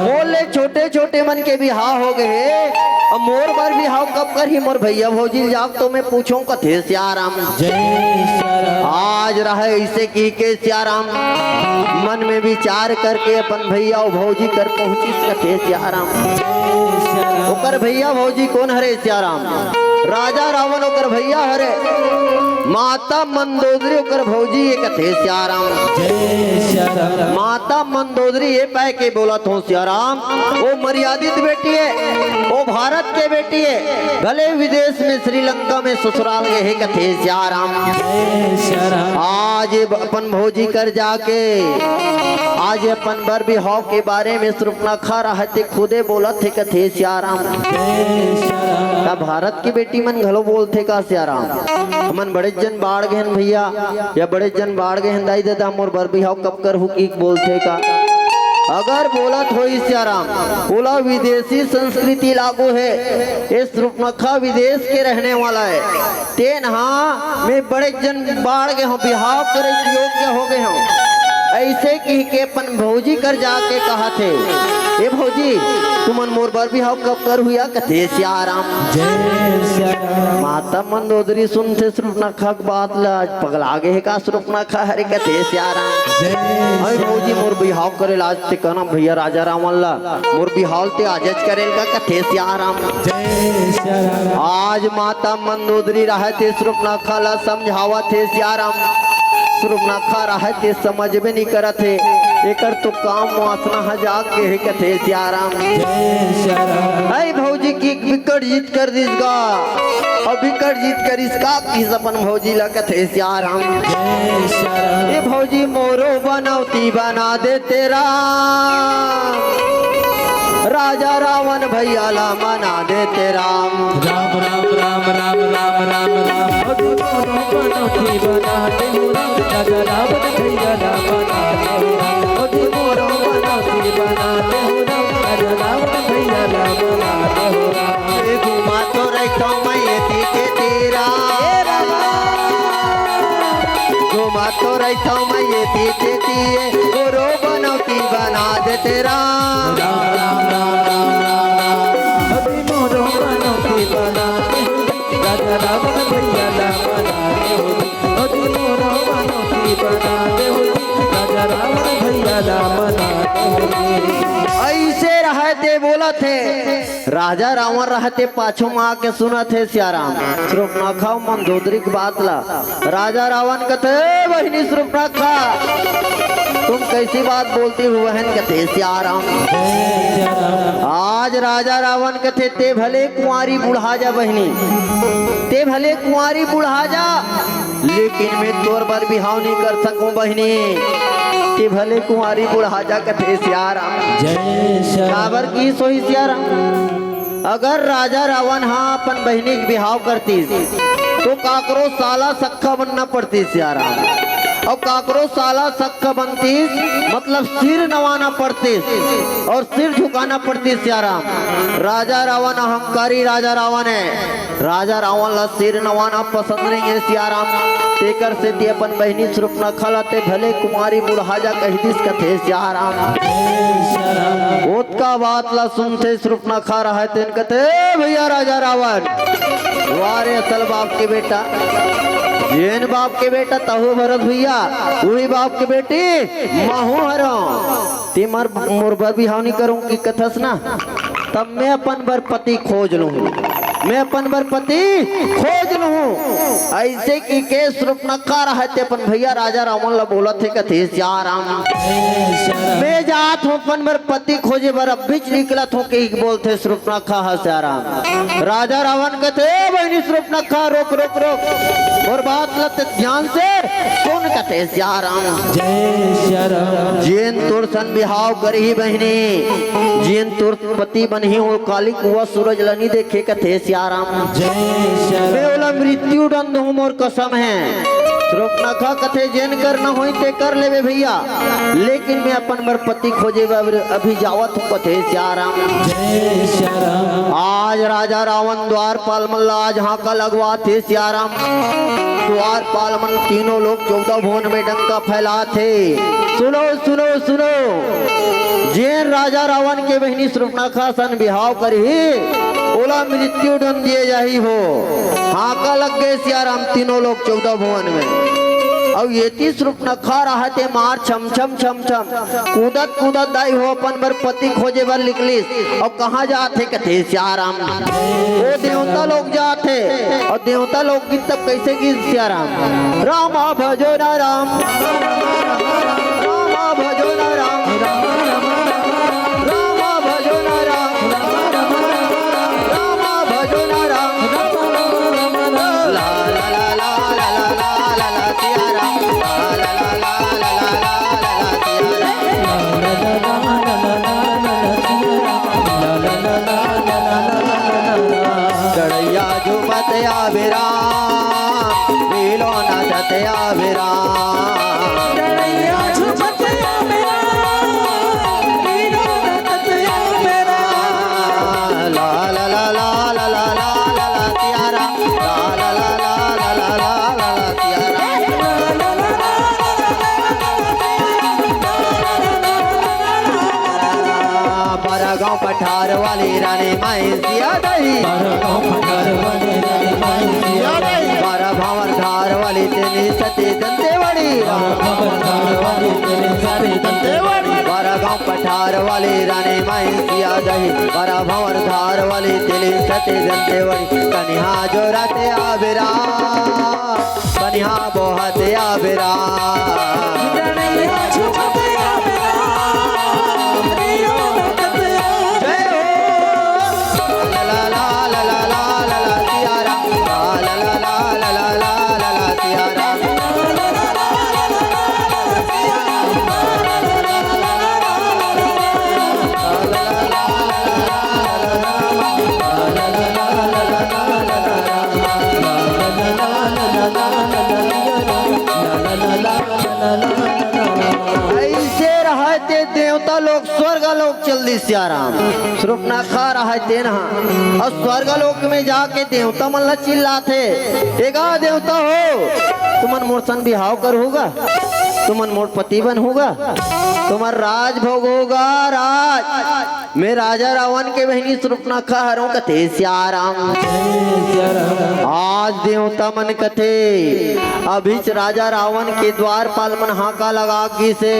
मोर ले छोटे-छोटे मन के बिहाव हो गे हे, अब मोर बर बिहाव कब करही? मोर भैया भौजी ल जाके तो मैं पूछों कथे सियाराम। जय सिया राम। आज रहय अइसे कहिके सियाराम मन में विचार करके अपन भैया अउ भौजी कर पहुँचिस कथे सियाराम। जय सिया राम। ओकर भैया भौजी कोन हरे सियाराम? राजा रावण ओकर भैया हरे। माता मंदोदरी ओकर भौजी ए कथे सियाराम। जय सिया राम। माता मंदोदरी ए पाय के बोलत हों सियाराम, ओ मर्यादित बेटी ए, ओ भारत के बेटी ए, भले विदेश में श्रीलंका में ससुराल गे हे कथे सियाराम। जय सिया राम। आज ए ब-, अपन भौजी कर जाके आज अपन बर बिहाव के बारे में सुपनखा रहय ते खुदे बोलत हे कथे सियाराम। जय सिया राम। का भारत के बेटी मन घलो बोलथे का सियाराम? हमन बड़े जन बाढ़ गे हन भैया, या बड़े जन बाढ़ गे हन दाई ददा, मोर बर बिहाव कब करहू कहिके बोलथे का? अगर बोलत होही सियाराम, ओला विदेशी संस्कृति लागू हे। ए सुपनखा विदेश के रहने वाला हे। तेन हा मैं बड़े जन बाढ़ गे हों, बिहाव करे के योग्य हो गे हों। अइसे कहिके अपन भौजी कर जाके कहत हे, ए भौजी, तुमन मोर बर बिहाव कब करहू या कथे सियाराम। जय सिया राम। माता मंदोदरी सुनथे सुपनखा के बात ला, आज पगला गे हे का सुपनखा हरे कथे सियाराम। जय अरे सिया भौजी, मोर बिहाव करे ला आज ते कहना भैया राजा रावण ला, मोर बिहाव ते आजच करेल का कथे सियाराम। जय सिया राम। आज माता मंदोदरी रहय ते सुपनखा ला समझावत हे सियाराम। सुपनखा रहय ते समझबे नइ करत हे। एकर तो काम वासना ह जाग गे हे कथे सियाराम। जय सियाराम। अई भौजी के बिकट जिद कर दिस गा, अउ बिकट जिद करिस का किहिस अपन भौजी ला कथे सियाराम। जय सियाराम। ए भौजी मोरो बनौती बना देते राम, राजा रावण भैया ला मना देते राम। राम राम राम राम राम राम राम। अभी मोरो बनौती बना दे हो राम, राजा रावण भैया ला मना दे हो राम। अभी मोरो बनौती बना दे हो राम, राजा रावण भैया ला मना दे हो राम। ए घुमा तो रहिथौं मैं एती तेती राम। ए रामा। घुमा तो रहिथौं मैं एती तेती, ए मोरो बनौती बना देते राम। राम राम राम राम राम राम। अभी मोरो बनौती बना दे हो, राजा रावण भैया ला मना दे हो। अभी मोरो बनौती बना दे हो, राजा रावण भैया ला मना दे हो। अइसे रहय ते बोलत हे, राजा रावण रहय ते पाछू म आके सुनत हे सियाराम। सुर्पनखा अउ मंदोदरी के बात ला। राजा रावण कथे, "ए बहिनी सुर्पनखा, तुम कैसी बात बोलती हो बहन?" कथे सियाराम। आज राजा रावण कथे, "ते भले कुंवारी बुढ़ा जा बहिनी, ते भले कुंवारी बुढ़ा जा, लेकिन मैं तोर बर बिहाव नइ कर सकूं बहिनी। ते भले कुंवारी बुढ़ा जा," कथे सियाराम। जय सियाराम। काबर किहिस होही सियाराम? अगर राजा रावण ह अपन बहिनी के बिहाव करतिस, तो काकरो साला सक्खा बनना पड़तिस सियाराम। अउ काकरो साला सक्खा बनतिस, मतलब सिर नवाना पड़तिस अउ सिर झुकाना पड़तिस सियाराम। राजा रावण अहंकारी राजा रावण हे। राजा रावण ला सिर नवाना पसंद नइ हे सियाराम। तेकर सेती अपन बहिनी सुर्पनखा ला ते भले कुंवारी बुढ़ा जा कहि दिस कथे सियाराम। ओतका बात ला सुनते सुर्पनखा रहय तेन कथे, "ए भैया राजा रावण, वाह रे असल बाप के बेटा, जेन बाप के बेटा तहू भरत भैया, उही बाप के बेटी महू हरंव। ते मोर बर बिहाव नइ करंव कि कथस ना, तब मैं अपन बर पति खोज लूहूं, मैं अपन बर पति खोज लूहूं।" अइसे कहिके सुर्पनखा रहय ते अपन भैया राजा रावण ला बोलत हे कथे सियाराम। "मैं जात हंव अपन बर पति खोजे बर, अभीच निकलत हंव," कहिके बोलथे सुर्पनखा ह सियाराम। राजा रावण कथे, "ए बहिनी सुर्पनखा, रोक, रोक, रोक, मोर बात ला ते ध्यान से सुन," कथे सियाराम। जय सियाराम। जेन तोर सन बिहाव करही बहिनी, जेन तोर पति बनही, ओ काली कुआ सूरज ल नी देखे कथे सियाराम। जय सियाराम। मैं ओला मृत्यु दंड दूहूं, मोर कसम हे। सुर्पनखा कथे, "जेन करना होही ते कर लेबे भैया, लेकिन मैं अपन बर पति खोजे बर अभी जावत हंव," कथे सियाराम। जय सियाराम। आज राजा रावण द्वारपाल मन ला आज हांका लगवाथे सियाराम। द्वारपाल मन तीनों लोक चौदह भुवन में डंका फैलाथे। सुनो, सुनो, सुनो। जेन राजा रावण के बहिनी सुर्पनखा सन बिहाव करही, ओला मृत्यु दंड दिए जाही हो। हांका लग गे सियाराम तीनों लोक चौदह भुवन में। अउ एती सुर्पनखा रहय ते मार छम छम छम छम कूदत कूदत दाई हो अपन बर पति खोजे बर निकलिस। अउ कहां जात हे कथे सियाराम, ओ देवता लोक जात हे। अउ देवता लोक गीत तब कइसे गीत सियाराम? रामा भजो ना राम, रामा भजो ना राम, रामा भजो ना राम, रामा भजो ना राम। ला ला ला ला ला ला ला ला ला सियाराम। ला ला ला ला ला ला ला ला ला सियाराम। गड़ैया झूमत आवे राम, लीलो नाचत आवे राम। गड़ैया झूमत आवे राम, लीलो नाचत आवे राम। ला ला ला ला ला ला ला ला ला सियाराम। ला ला ला ला ला ला ला ला ला सियाराम। बरगांव पठार वाली रानी माई सिया दही। बरगांव पठार वाली रानी माई सिया दही। बरा भंवर धार वाली तेली सती दंतेवाड़ी। बरा भंवर धार वाली तेली सती दंतेवाड़ी। बरगांव पठार वाली रानी माई सिया दही। बरा भंवर धार वाली तेली सती दंतेवाड़ी। कनिहा जोरात आवे राम, कनिहा बोहत आवे राम। गड़ैया झूमत आवे राम, अइसे रहय ते देवता लोग स्वर्ग लोक चल दिस सियाराम। सुर्पनखा रहय तेन ह अउ स्वर्ग लोक में जाके देवता मन ला चिल्लाथे, "ए गा देवता हो, तुमन मोर सन बिहाव करहू गा, तुमन मोर पति बनहू गा, तुमन राजभोग होगा राज।" मैं राजा रावण के बहिनी सुर्पनखा हरंव कथे सियाराम। आज देवता मन कथे, अभीच राजा रावण के द्वारपाल मन हाका लगा गिसे,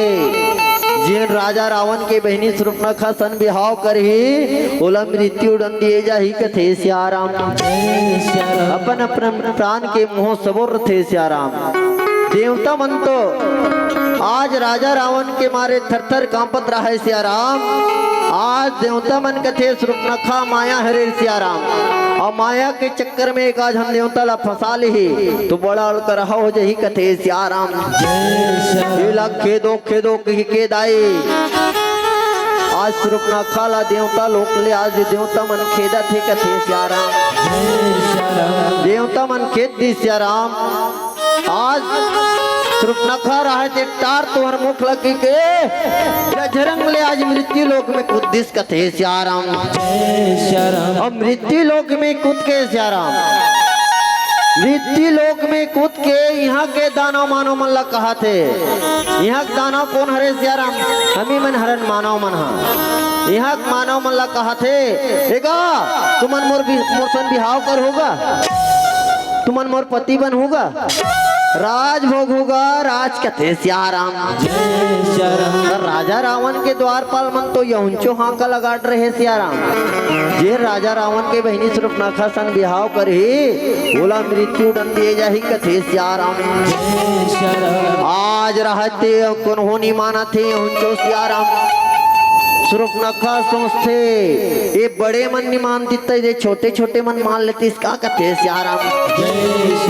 जेन राजा रावण के बहिनी सुर्पनखा सन बिहाव करही, ओला मृत्यु दंड दिए जाही कथे सियाराम। अपन अपन प्राण के मोह सबो रथे सियाराम। देवता मन तो आज राजा रावण के मारे थर थर कांपत रहय सियाराम। आज देवता मन कथे सुर्पनखा माया हरे सियाराम, अउ माया के चक्कर में एक आध झन देवता ला फंसा लिही तो बड़ा अलकरहा हो जही कथे सियाराम। ये ला खेदो खेदो कहि के दाई, आज सुर्पनखा ला देवता लोक ले आज देवता मन खेदत हे कथे सियाराम। देवता मन खेद दिस सियाराम। आज सुर्पनखा रहय ते टार तुंहर मुख लगी के बजरंग ले आज मृत्यु लोक में कूद दिस कथे सियाराम। अउ मृत्यु लोक में कूद के सियाराम, मृत्यु लोक में कूद के इहां के दानव मानव मन ला कहाथे। इहां के दानव कोन हरे सियाराम? हमी मन हरन मानव मन हा। इहां के मानव मन ला कहाथे, "ए गा, तुमन मोर बि-, मोर सन बिहाव करहू गा, तुमन मोर पति बनहू गा, राजभोग होगा राज कथे सियाराम।" त राजा रावण के द्वारपाल मन तो यहुंचो हांका लगा डरे हे सियाराम। जे राजा रावण के बहिनी सुर्पनखा सन बिहाव करही, ओला मृत्यु दंड दिए जाही कथे सियाराम। आज रहय ते कोनो नी मानत हे यहुंचो सियाराम। सुर्पनखा सोचथे, ये बड़े मन नी मानतिस त ये छोटे छोटे मन मान लेतिस का कथे सियाराम।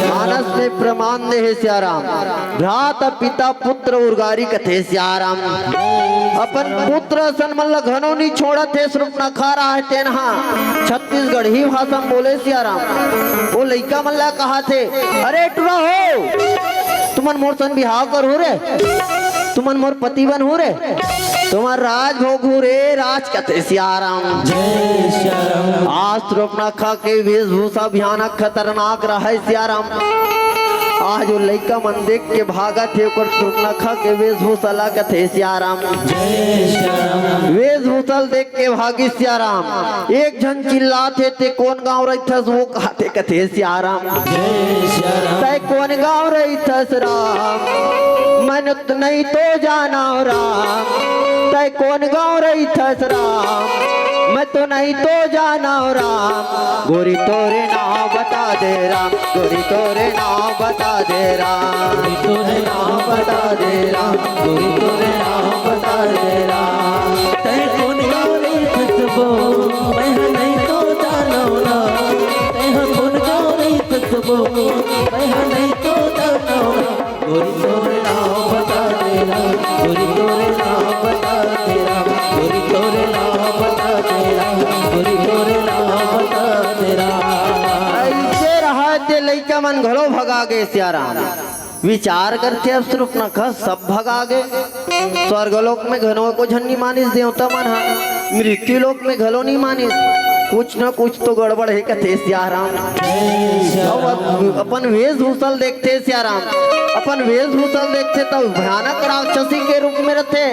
मानस में प्रमाण दे हे सियाराम। भ्राता पिता पुत्र उरगारी कथे सियाराम। अपन पुत्र असन मन ल घनो नी छोड़त हे सुर्पनखा रहय तेन हा। छत्तीसगढ़ी भाषा में बोले सियाराम। ओ लइका मन ल कहाथे, "अरे टुरा हो, तुमन मोर सन बिहाव करहू रे, तुमन मोर पति बनहू रे, तुमन राजभोग हू रे राज कथे सियाराम।" आज सुर्पनखा के वेशभूषा भयानक खतरनाक रहय सियाराम। आज ओ लइका मन देख के भागत हे, ओकर सुर्पनखा के वेशभूषा ला कथे सियाराम। वेशभूषा ल देख के भागिस सियाराम। एक झन चिल्लाथे, "ते कोन गांव रहिथस?" वो कहाथे कथे सियाराम। तय कोन गांव रहिथस राम? मैं तो नहीं तो जानव राम। तय कोन गांव रहिथस राम? मैं तो नहीं तो जानव राम। गोरी तोरे नाव बता दे राम, गोरी तोरे नाव बता दे राम। गोरी तोरे नाव बता दे राम, गोरी तोरे नाव बता दे राम। तय कोन गांव रहिथस वो, मैं ह नहीं तो जानव राम। तय ह कोन गांव रहिथस वो, मैं ह नहीं तो जानव राम। गोरी तोरे नाव बता दे राम, गोरी तोरे नाव बता दे राम, गोरी तोरे नाव बता दे राम, गोरी तोरे नाव बता दे राम। अइसे रहय ते लइका मन घलो भगा गे सियाराम। विचार करथे अब सुर्पनखा सब भगा गे। स्वर्गलोक में घनो एको झन नी मानिस देवता मन ह, मृत्यु लोक में घलो नी मानिस। कुछ न कुछ तो गड़बड़ हे कथे सियाराम। अब अपन वेशभूषा ल देखथे सियाराम, अपन वेशभूषा ल देखथे त भयानक राक्षसी के रूप में रथे।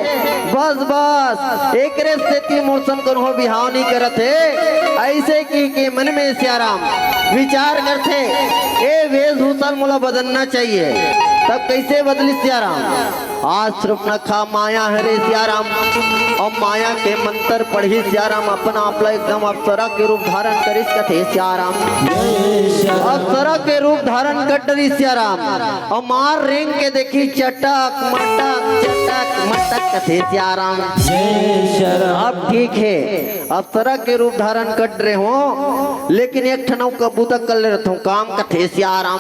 बस बस एकरे सेती मोर सन कोनो बिहाव नी करत हे, अइसे कहि के मन में सियाराम विचार करथे, ए वेशभूषा ल मोला बदलना चाहिए। तब कइसे बदलिस सियाराम? आज सुर्पनखा माया हरे सियाराम, अउ माया के मंत्र पढ़िस सियाराम, अपन आप ला एकदम अप्सरा के रूप धारण करिस कथे सियाराम। अप्सरा के रूप धारण कर डरिस सियाराम, अउ मार रेंग के देखिस चटक मटक चटक मटक कथे सियाराम। अब ठीक हे, अप्सरा के रूप धारण कर डरे हों, लेकिन एक ठन अउ का बूता कर ले रहत हों काम कथे सियाराम।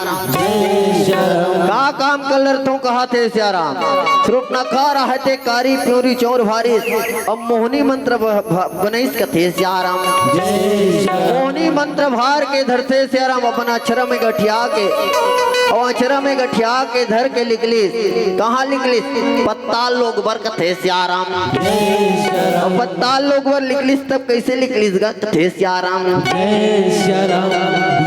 का काम? कलर तो कहा थे सियाराम। सुपनखा रहते कारी प्योरी चौर भारिस। अब मोहनी मंत्र ब-, ब-, बनइस कथे सियाराम। मोहनी मंत्र भार के धरते सियाराम अपन अक्षरा में गठिया के, अउ अक्षरा में गठिया के धर के लिकलिस। कहाँ लिकलिस? पत्ताल लोग बर कथे सियाराम। अउ पत्ताल लोग बर लिकलिस तब कइसे लिकलिस गा कथे सियाराम।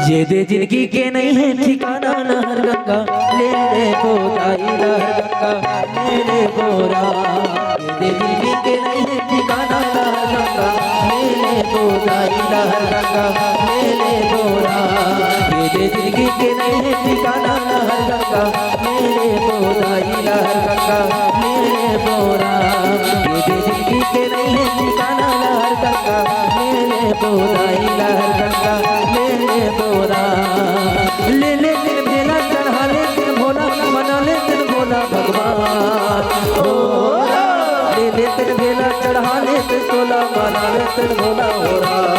ये दे जिंदगी के नहीं है ठिकाना, नहर गंगा ले ले गोदाई, नहर गंगा ले ले गोरा। ये दे जिंदगी के नहीं है ठिकाना, नहर गंगा ले ले गोदाई, नहर गंगा ले ले गोरा। ये दे जिंदगी के नहीं है ठिकाना, नहर गंगा ले ले गोदाई, नहर गंगा ले ले गोरा। ये दे जिंदगी के नहीं है ठिकाना, नहर गंगा ले ले गोदाई, नहर गंगा ले ले गोरा। ले ले तेन भेला चढ़ा ले तेन भोला, मना ले तेन भोला भगवान। ओ, ले ले तेन भेला चढ़ा ले तेन तोला, मना ले तेन भोला हो राम।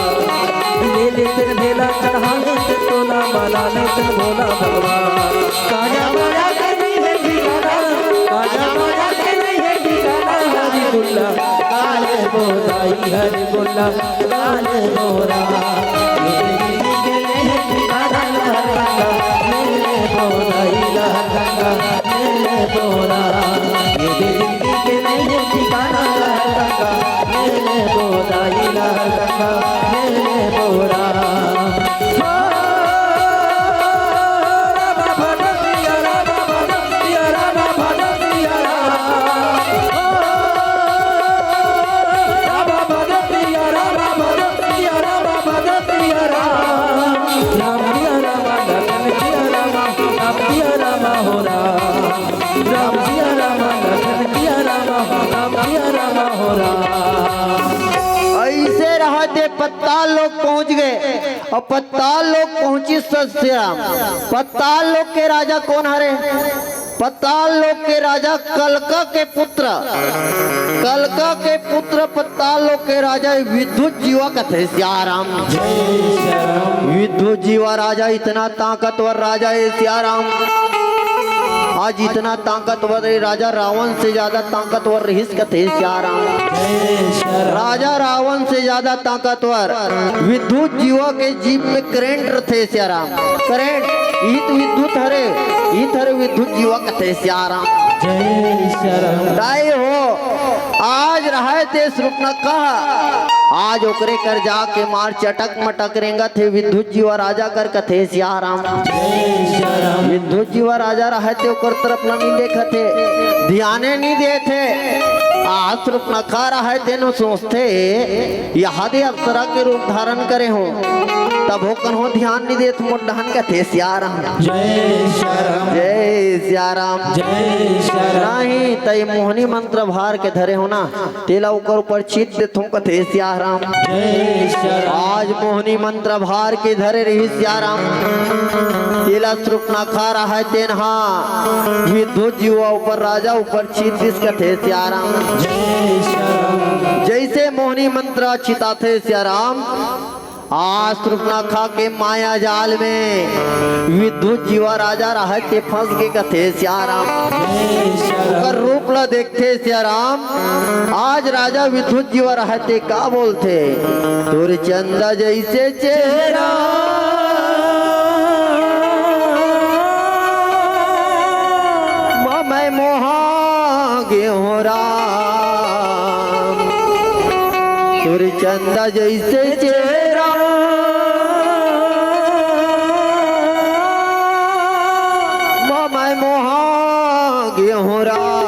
ले ले तेन भेला चढ़ा ले तेन तोला, मना ले तेन भोला भगवान। काजा माया के नहीं है ठिकाना, काजा माया के नहीं है ठिकाना, हरी गुल्ला काले बोदाई, हरी गुल्ला काले बोरा। ये जिंदगी के नहीं है ठिकाना, लहर गंगा मिले बोदाई, लहर गंगा मिले बोरा। ये जिंदगी के नहीं है ठिकाना, लहर गंगा मिले बोदाई, लहर गंगा मिले बोरा। ऐसे रहते पत्ताल लोग पहुंच गए अउ पत्ताल लोग पहुंचिस सियाराम। पत्ताल लोग के राजा कोन हरे? पत्ताल लोग के राजा कलका के पुत्र, कलका के पुत्र पत्ताल लोग के राजा विद्युत जीवा कथे सियाराम। विद्युत जीवा राजा इतना ताकतवर राजा हे सियाराम। आज इतना ताकतवर हे, राजा रावण से ज्यादा ताकतवर रहिस कथे सियाराम। राजा रावण से ज्यादा ताकतवर विद्युत जीवा के जीभ में करंट रथे सियाराम। करंट, इत विद्युत हरे, इत हरे विद्युत जीवा कथे सियाराम। जय सियाराम। ताई हो, आज रहय ते सुपनखा, आज ओकरे कर जाके मार चटक मटक रेंगत हे विद्युत जीवा राजा कर कथे सियाराम। जय सियाराम। विद्युत जीवा राजा रहय ते ओकर तरफ ल नी देखत हे, ध्याने नी देत हे। आज सुपनखा रहय ते नो सोचथे, यहा दे अप्सरा के रूप धारण करे हो, तभो कन्हो ध्यान नी देत मोर डहन कथे सियाराम। जय सियाराम। जय सियाराम। जय सियाराम। नहीं, तई मोहनी मंत्र भार के धरे हो ना, तेला ओकर ऊपर छीत देथों कथे सियाराम। जय सियाराम। आज मोहनी मंत्र भार के धरे रहिस सियाराम। तेला सुपनखा रहय तेन हा विद्युत जीवा ऊपर, राजा ऊपर छीत दिस कथे सियाराम। जय सियाराम। जैसे मोहनी मंत्र छिताथे सियाराम, आज सुपनखा के माया जाल में विद्युत जीवा राजा रहय ते फंस गे कथे सियाराम। ओकर रूप ल देखथे सियाराम। आज राजा विद्युत जीवा रहय ते का बोलथे, तोर चंदा जैसे चेहरा मैं मोहा गे हो राम। तोर चंदा जैसे चेहरा मैं मोहा गे हो राम।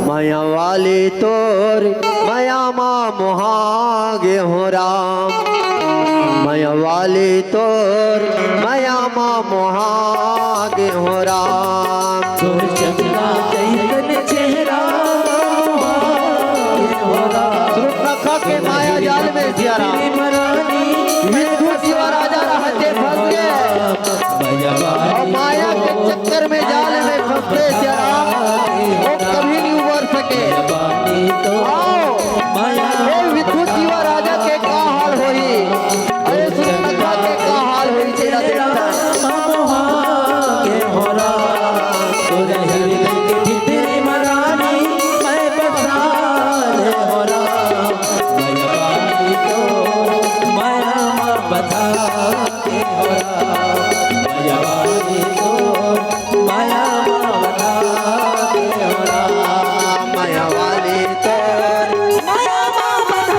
माया वाली तोर माया मा मोहा गे हो राम। माया वाली तोर माया मा मोहा गे हो राम। तोर चंदा जैसन चेहरा मोहा गे हो राम। सुपनखा के माया जाल में सियाराम। विद्युत जीवा राजा रहय ते फंस गे। अउ माया के चक्कर में, जाल में फंस गे सियाराम, वो कभी नहीं उबर सके। आओ, हे विद्युत जीवा राजा के का हाल होही, अरे सुपनखा के का हाल होही, तेला देखता। हो राम, तोरे हृदय के भीतरी म रानी मैं बसा ले हो राम। मया वाली तो मया म बसा के हो राम। मया वाली तो मया म बसा के हो राम। मया वाली तो मया म बसा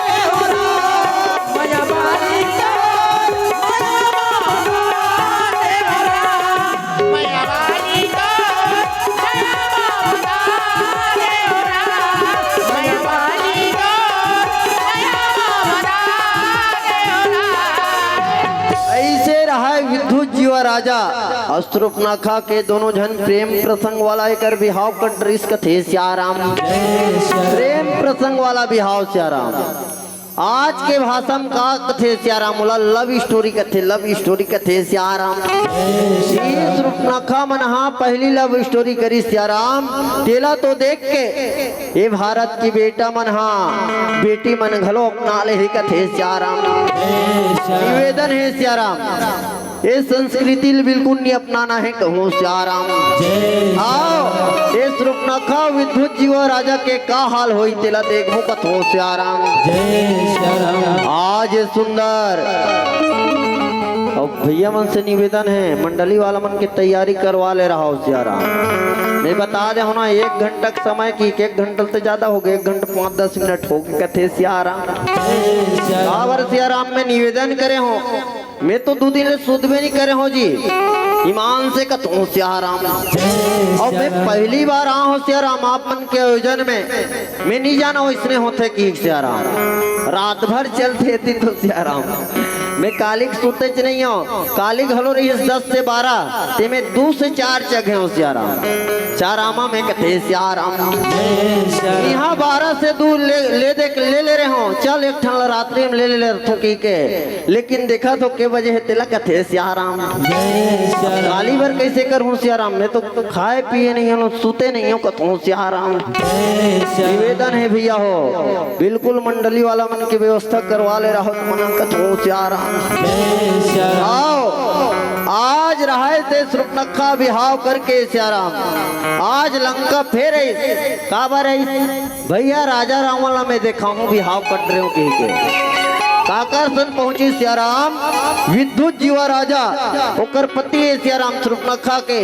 के हो राम। मया वाली तो मया म बसा के हो राम। ऐसे रहा विद्युत जीवा राजा और सुपनखा के दोनों झन प्रेम प्रसंग वाला एकर बिहाव कट रिस कथे सियाराम। प्रेम प्रसंग वाला बिहाव सियाराम। आज के भाषा म का कथे सियाराम, ओला लव स्टोरी कथे, लव स्टोरी कथे सियाराम। ई सुपनखा मन हा पहली लव स्टोरी करी सियाराम, तेला तो देख के ए भारत के बेटा मन हा बेटी मन घलो अपना ले ही कथे सियाराम। निवेदन हे सियाराम, ए संस्कृति ल बिल्कुल नी अपनाना हे कहूँ सियाराम। आओ, ए सुपनखा विद्युत जीवा राजा के का हाल होई तेला देखबो कथो सियाराम। आज सुंदर। अब भैया मन से निवेदन हे, मंडली वाला मन के तैयारी करवा ले रहा हो सियाराम। मैं बता दे हो ना, एक घंटा के समय की एक घंटा से ज्यादा हो गए, एक घंटा पाँच दस मिनट हो गए कथे सियाराम। काबर सियाराम मैं निवेदन करे हो, मैं तो दू दिन ले सुतबे नहीं करे हो जी, ईमान से कथो सियाराम। और मैं पहली बार आया हूँ सियाराम आप मन के आयोजन में, मैं नहीं जाना हूँ इसने होथे कि सियाराम। रात भर चलथे दिन तो सियाराम। मैं कालिक सुतेच नहीं हूँ, कालिक हलो रही दस से बारह, ते मैं दू से चार जगह हूँ सियाराम। चार आमा में कथे सियाराम। यहाँ बारह से दू ले, ले दे, ले ले रहे हो, चल एक ठन ला रात्रि में ले ले ले रथो की के, लेकिन देखा तो के बजे हे तेला कथे सियाराम। काली बर कैसे करहूँ सियाराम, मैं तो खाए पिए नहीं हूँ, सुते नहीं हूँ, कथो सियाराम। निवेदन हे भैया हो, बिल्कुल मंडली वाला मन के व्यवस्था करवा ले रहो, तो मना कथो सियाराम। आओ, आज रहे ते सुपनखा बिहाव करके सियाराम, आज लंका फेर आइस। काबर आइस? भैया राजा रावण ला मैं देखाहूँ बिहाव कट रहे हो कही के। काकर सन पहुँची सियाराम, विद्युत जीवा राजा, ओकर पति हे सियाराम सुपनखा के,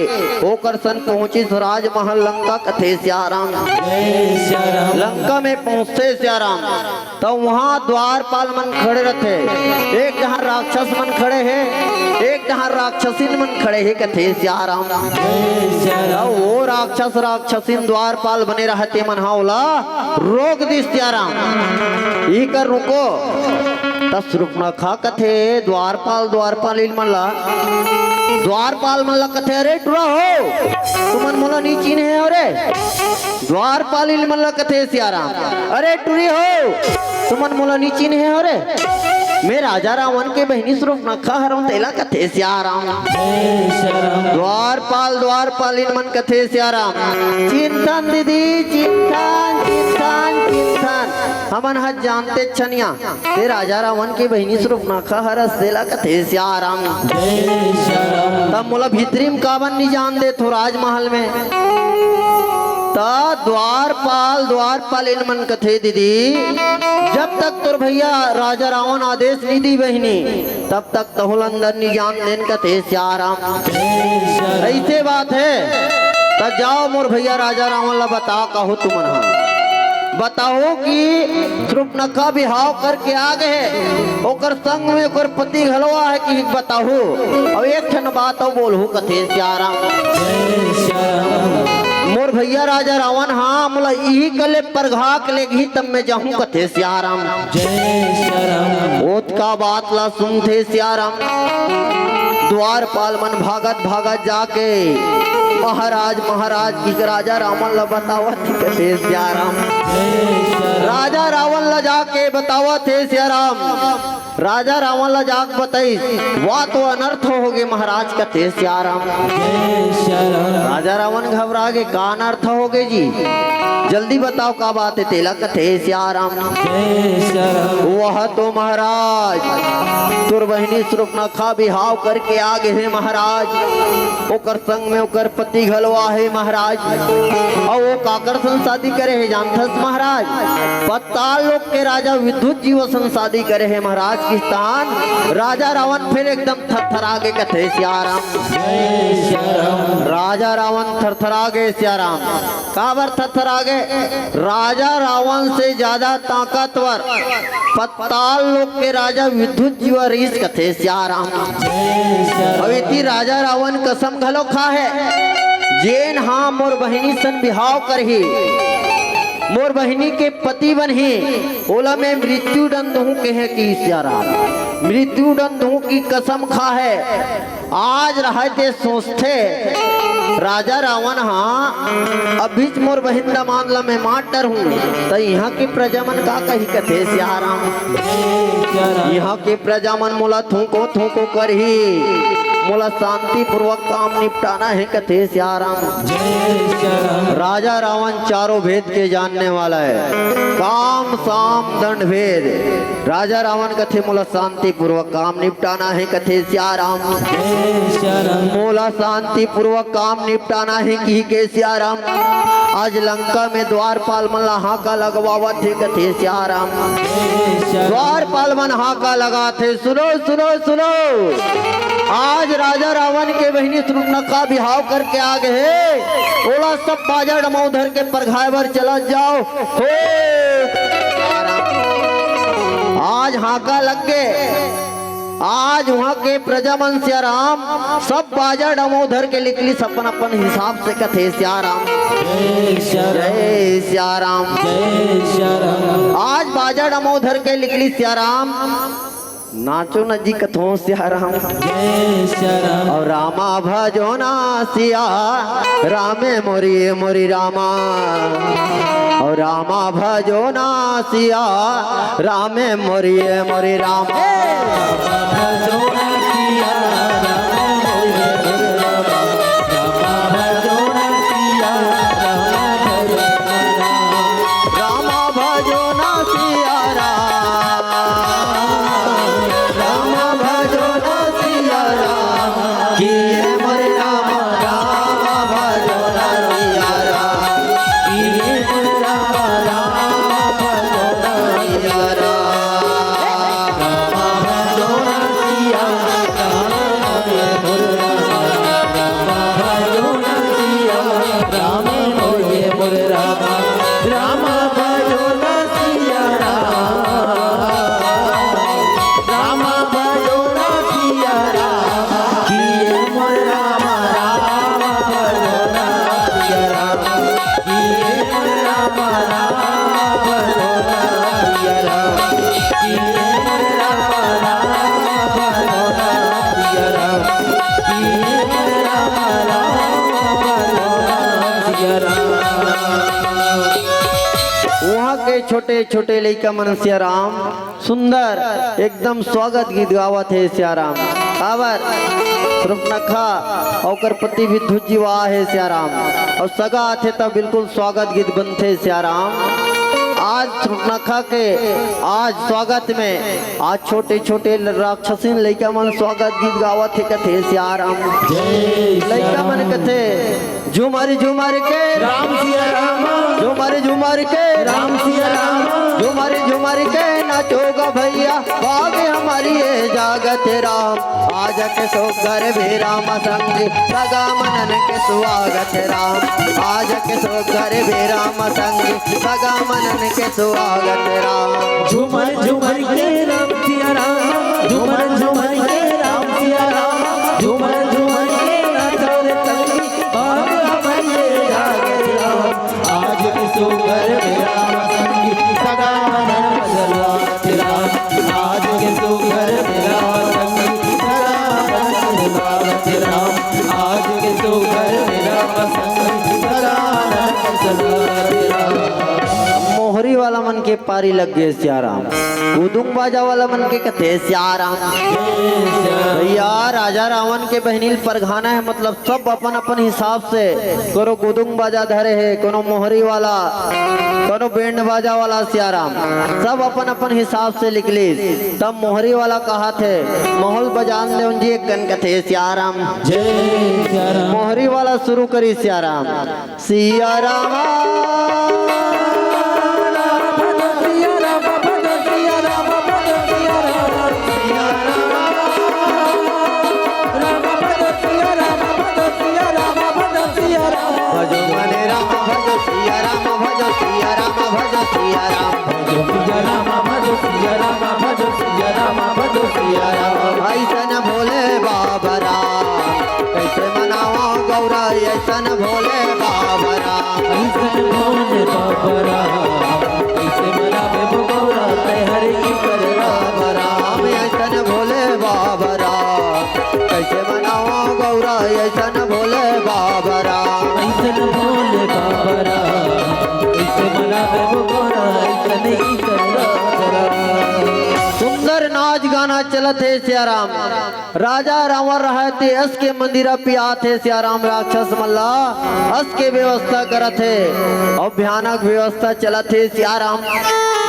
ओकर सन पहुँची राजमहल लंका कथे सियाराम। लंका में पहुँचते सियाराम, तो वहाँ द्वारपाल मन खड़े रहते, एक जहाँ राक्षस मन खड़े हे, एक जहाँ राक्षसिन मन खड़े हे कथे सियाराम। तो वो राक्षस राक्षसिन द्वारपाल बने रहते मन हा ओला रोक दिस सियाराम। ई कर रुको। त सुपनखा कथे द्वारपाल, द्वारपाल इन मन ला, द्वारपाल मन ला कथे, "अरे टुरा हो, तुमन मोला नी चिन्हे हो रे?" द्वारपाल इन मन ला कथे सियाराम, "अरे टुरी हो, तुमन मोला नी चिन्हे हो रे? मैं राजा रावण के बहिनी सुपनखा हरव," तेला कथे सियाराम। द्वारपाल, द्वारपाल इन मन कथे सियाराम, "चिंतन दीदी, चिंतन, चिंतन, चिंतन, हमन ह जानते छनिया, ते राजा रावण के बहिनी सुपनखा हरस, तेला कथे सियाराम। तब मोला भीतरी म काबर नी जान देत हो राजमहल में?" त द्वारपाल, द्वारपाल इन मन कथे, "दीदी, जब तक तोर भैया राजा रावण आदेश नी दी बहिनी, तब तक तहूँ ल अंदर नी जान देन," कथे सियाराम। ऐसे बात हे, त जाओ मोर भैया राजा रावण ला बता, कहो तुमन हा, बताओ कि सुपनखा बिहाव करके आ गे, ओकर संग में ओकर पति घलो आहे कि बताहू, अउ एक ठन बात अउ बोलहू कथे सियाराम। मोर भैया राजा रावण हा मोला इही कले परघा के लेगही तब मैं जाहूं कथे सियाराम। ओतका बात ला सुनथे सियाराम। द्वारपाल मन भागत भागत जाके महाराज महाराज की राजा रावण ला बतावत हे कथे सियाराम। राजा रावण ला जाके बतावत हे सियाराम। राजा रावण ला जाके बताइस, "वाह, तो अनर्थ होगे महाराज," कथे सियाराम। जय सियाराम। राजा रावण घबरा गे, "का अनर्थ होगे जी? जल्दी बताव, का बात हे?" तेला कथे सियाराम। जय सियाराम। "वह तो महाराज, तोर बहिनी सुर्पनखा बिहाव करके आ गे हे महाराज, ओकर संग में ओकर पति घलो आहे महाराज, अउ वो काकर संग शादी करे हे जानथस महाराज? पताल लोक के राजा विद्युत जीव संग शादी करे हे महाराज।" किस्तान राजा रावण फिर एकदम थरथरा गे, कथे सियाराम। जय सियाराम। राजा रावण थरथरा गे सियाराम। काबर थरथरा गे? राजा रावण से ज्यादा ताकतवर पताल लोक के राजा विद्युत जीव रिहिस, कथे सियाराम। जय सियाराम। अउ इति राजा रावण कसम घलो खा हे, "जेन हा मोर बहिनी सन बिहाव करही, मोर बहिनी के पति बनही, ओला मैं मृत्यु दंड दूहूं," कहे कि सियाराम, मृत्यु दंड दूहूं कि कसम खा हे। आज रहय ते सोचथे राजा रावण हा, "अभीच मोर बहिन दमांद ला मैं मार डरहूं, त इहां के प्रजा मन का कही?" कथे सियाराम। इहां के प्रजा मन मोला थूको थूको करही, मोला शांतिपूर्वक काम निपटाना हे, कथे सियाराम। जय सियाराम। राजा रावण चारों भेद के जानने वाला हे, काम साम दंड भेद। राजा रावण कथे, "मोला शांतिपूर्वक काम निपटाना हे," कथे सियाराम। जय सियाराम। "मोला शांतिपूर्वक काम निपटाना हे," किहि के सियाराम आज लंका में द्वारपाल मन ला हाका लगवावत हे, कथे सियाराम। जय सियाराम। द्वारपाल मन हाका लगात हे, "सुनो, सुनो, सुनो, आज राजा रावण के बहिनी सुर्पनखा बिहाव करके आ गे हे, ओला सब बाजा डमऊ धर के परघाय बर चलत जाव हो।" आज हाका लग गे। आज उहां के प्रजा मन सियाराम सब बाजा डमऊ धर के निकलिस अपन अपन हिसाब से, कथे सियाराम। जय सियाराम। जय सियाराम। जय सियाराम। आज बाजा डमऊ धर के निकलिस सियाराम। नाचो न जी कथों सियाराम। जय सियाराम। अउ रामा भजो ना सिया रामे मोरी मोरी रामा। अउ रामा भजो ना सिया रामे मोरी मोरी रामा। रामा भजो ना सिया राम, रामा भजो ना सिया राम, कि मोर राम, रामा भजो ना सिया राम, कि मोर राम, रामा भजो ना सिया राम। रामा भजो ना सिया राम, रामा भजो ना सिया राम, मोरे मोरे रामा, रामा भजो ना सिया राम, रामा भजो ना सिया राम, किए मोर रामा, रामा भजो ना सिया राम। उहाँ के छोटे छोटे लइका मन सियाराम सुंदर एकदम स्वागत गीत गावत हे सियाराम। काबर सुर्पनखा अउ ओकर पति विद्युत जी आए हे सियाराम, अउ सगा आथे त बिल्कुल स्वागत गीत बनथे सियाराम। आज सुर्पनखा के आज स्वागत में आज छोटे छोटे राक्षसीन लइका मन स्वागत गीत गावत हे, कथे सियाराम। जय लइका मन सियाराम। कथे, झूमर झूमर के राम सिया राम। झूमर झूमर के राम सिया राम। झूमर झूमर के नाचो गा भैया, भाग हमारी ये जागत राम। आज के सुघर भी राम संगी, सगा मनन के स्वागत राम। आज के सुघर भी राम संगी, सगा मनन के स्वागत राम। झूमर झूमर के राम सिया राम, झूमर झूमर के राम सिया राम, झूमर झूमर के नाचो रे संगी, भाग हमारी ये जागत राम। आज के सुघर में राम संगी, सदा आनंद स्वागत राम। आज के सुघर में राम संगी, सदा आनंद स्वागत राम। आज के सुघर में राम संगी, सदा आनंद स्वागत राम। मोह मोहरी वाला मन के पारी लग गे सियाराम, गुदुंग बाजा वाला मन के कथे सियाराम। भैया, राजा रावण के बहिनी ल परघाना हे, मतलब सब अपन अपन हिसाब से, कोनो गुदुंग बाजा धरे हे, कोनो मोहरी वाला, कोनो बैंड बाजा वाला सियाराम, सब अपन अपन हिसाब से निकलिस। तब मोहरी वाला कहाथे, माहौल बजान देवन जी, एक कन कथे सियाराम। जय सियाराम। मोहरी वाला शुरू करिस सियाराम। सियाराम। भजो मने राम, भजो सिया राम, भजो सिया राम, भजो सिया राम। भजो सिया राम, भजो सिया राम, भजो सिया राम, भजो सिया राम। ऐसन भोले बाबा राम, कैसे मनावा गौरा, ऐसन भोले बाबा राम। ऐसन भोले बाबा राम, कैसे मनावे वो गौरा, तैहर की कर राम राम। ऐसन भोले बाबा राम, कैसे मनावा गौरा, ऐसन भोले बाबा राम। ऐसन भोले बाबा राम, कैसे मनावे वो गौरा, ऐसन ही कर राम राम। सुंदर नाच गाना चलत हे सियाराम। राजा रावण रहय ते अस के मंदिरा पियात हे सियाराम, राक्षस मन ला अस के व्यवस्था करत हे। अउ भयानक व्यवस्था चलत हे सियाराम।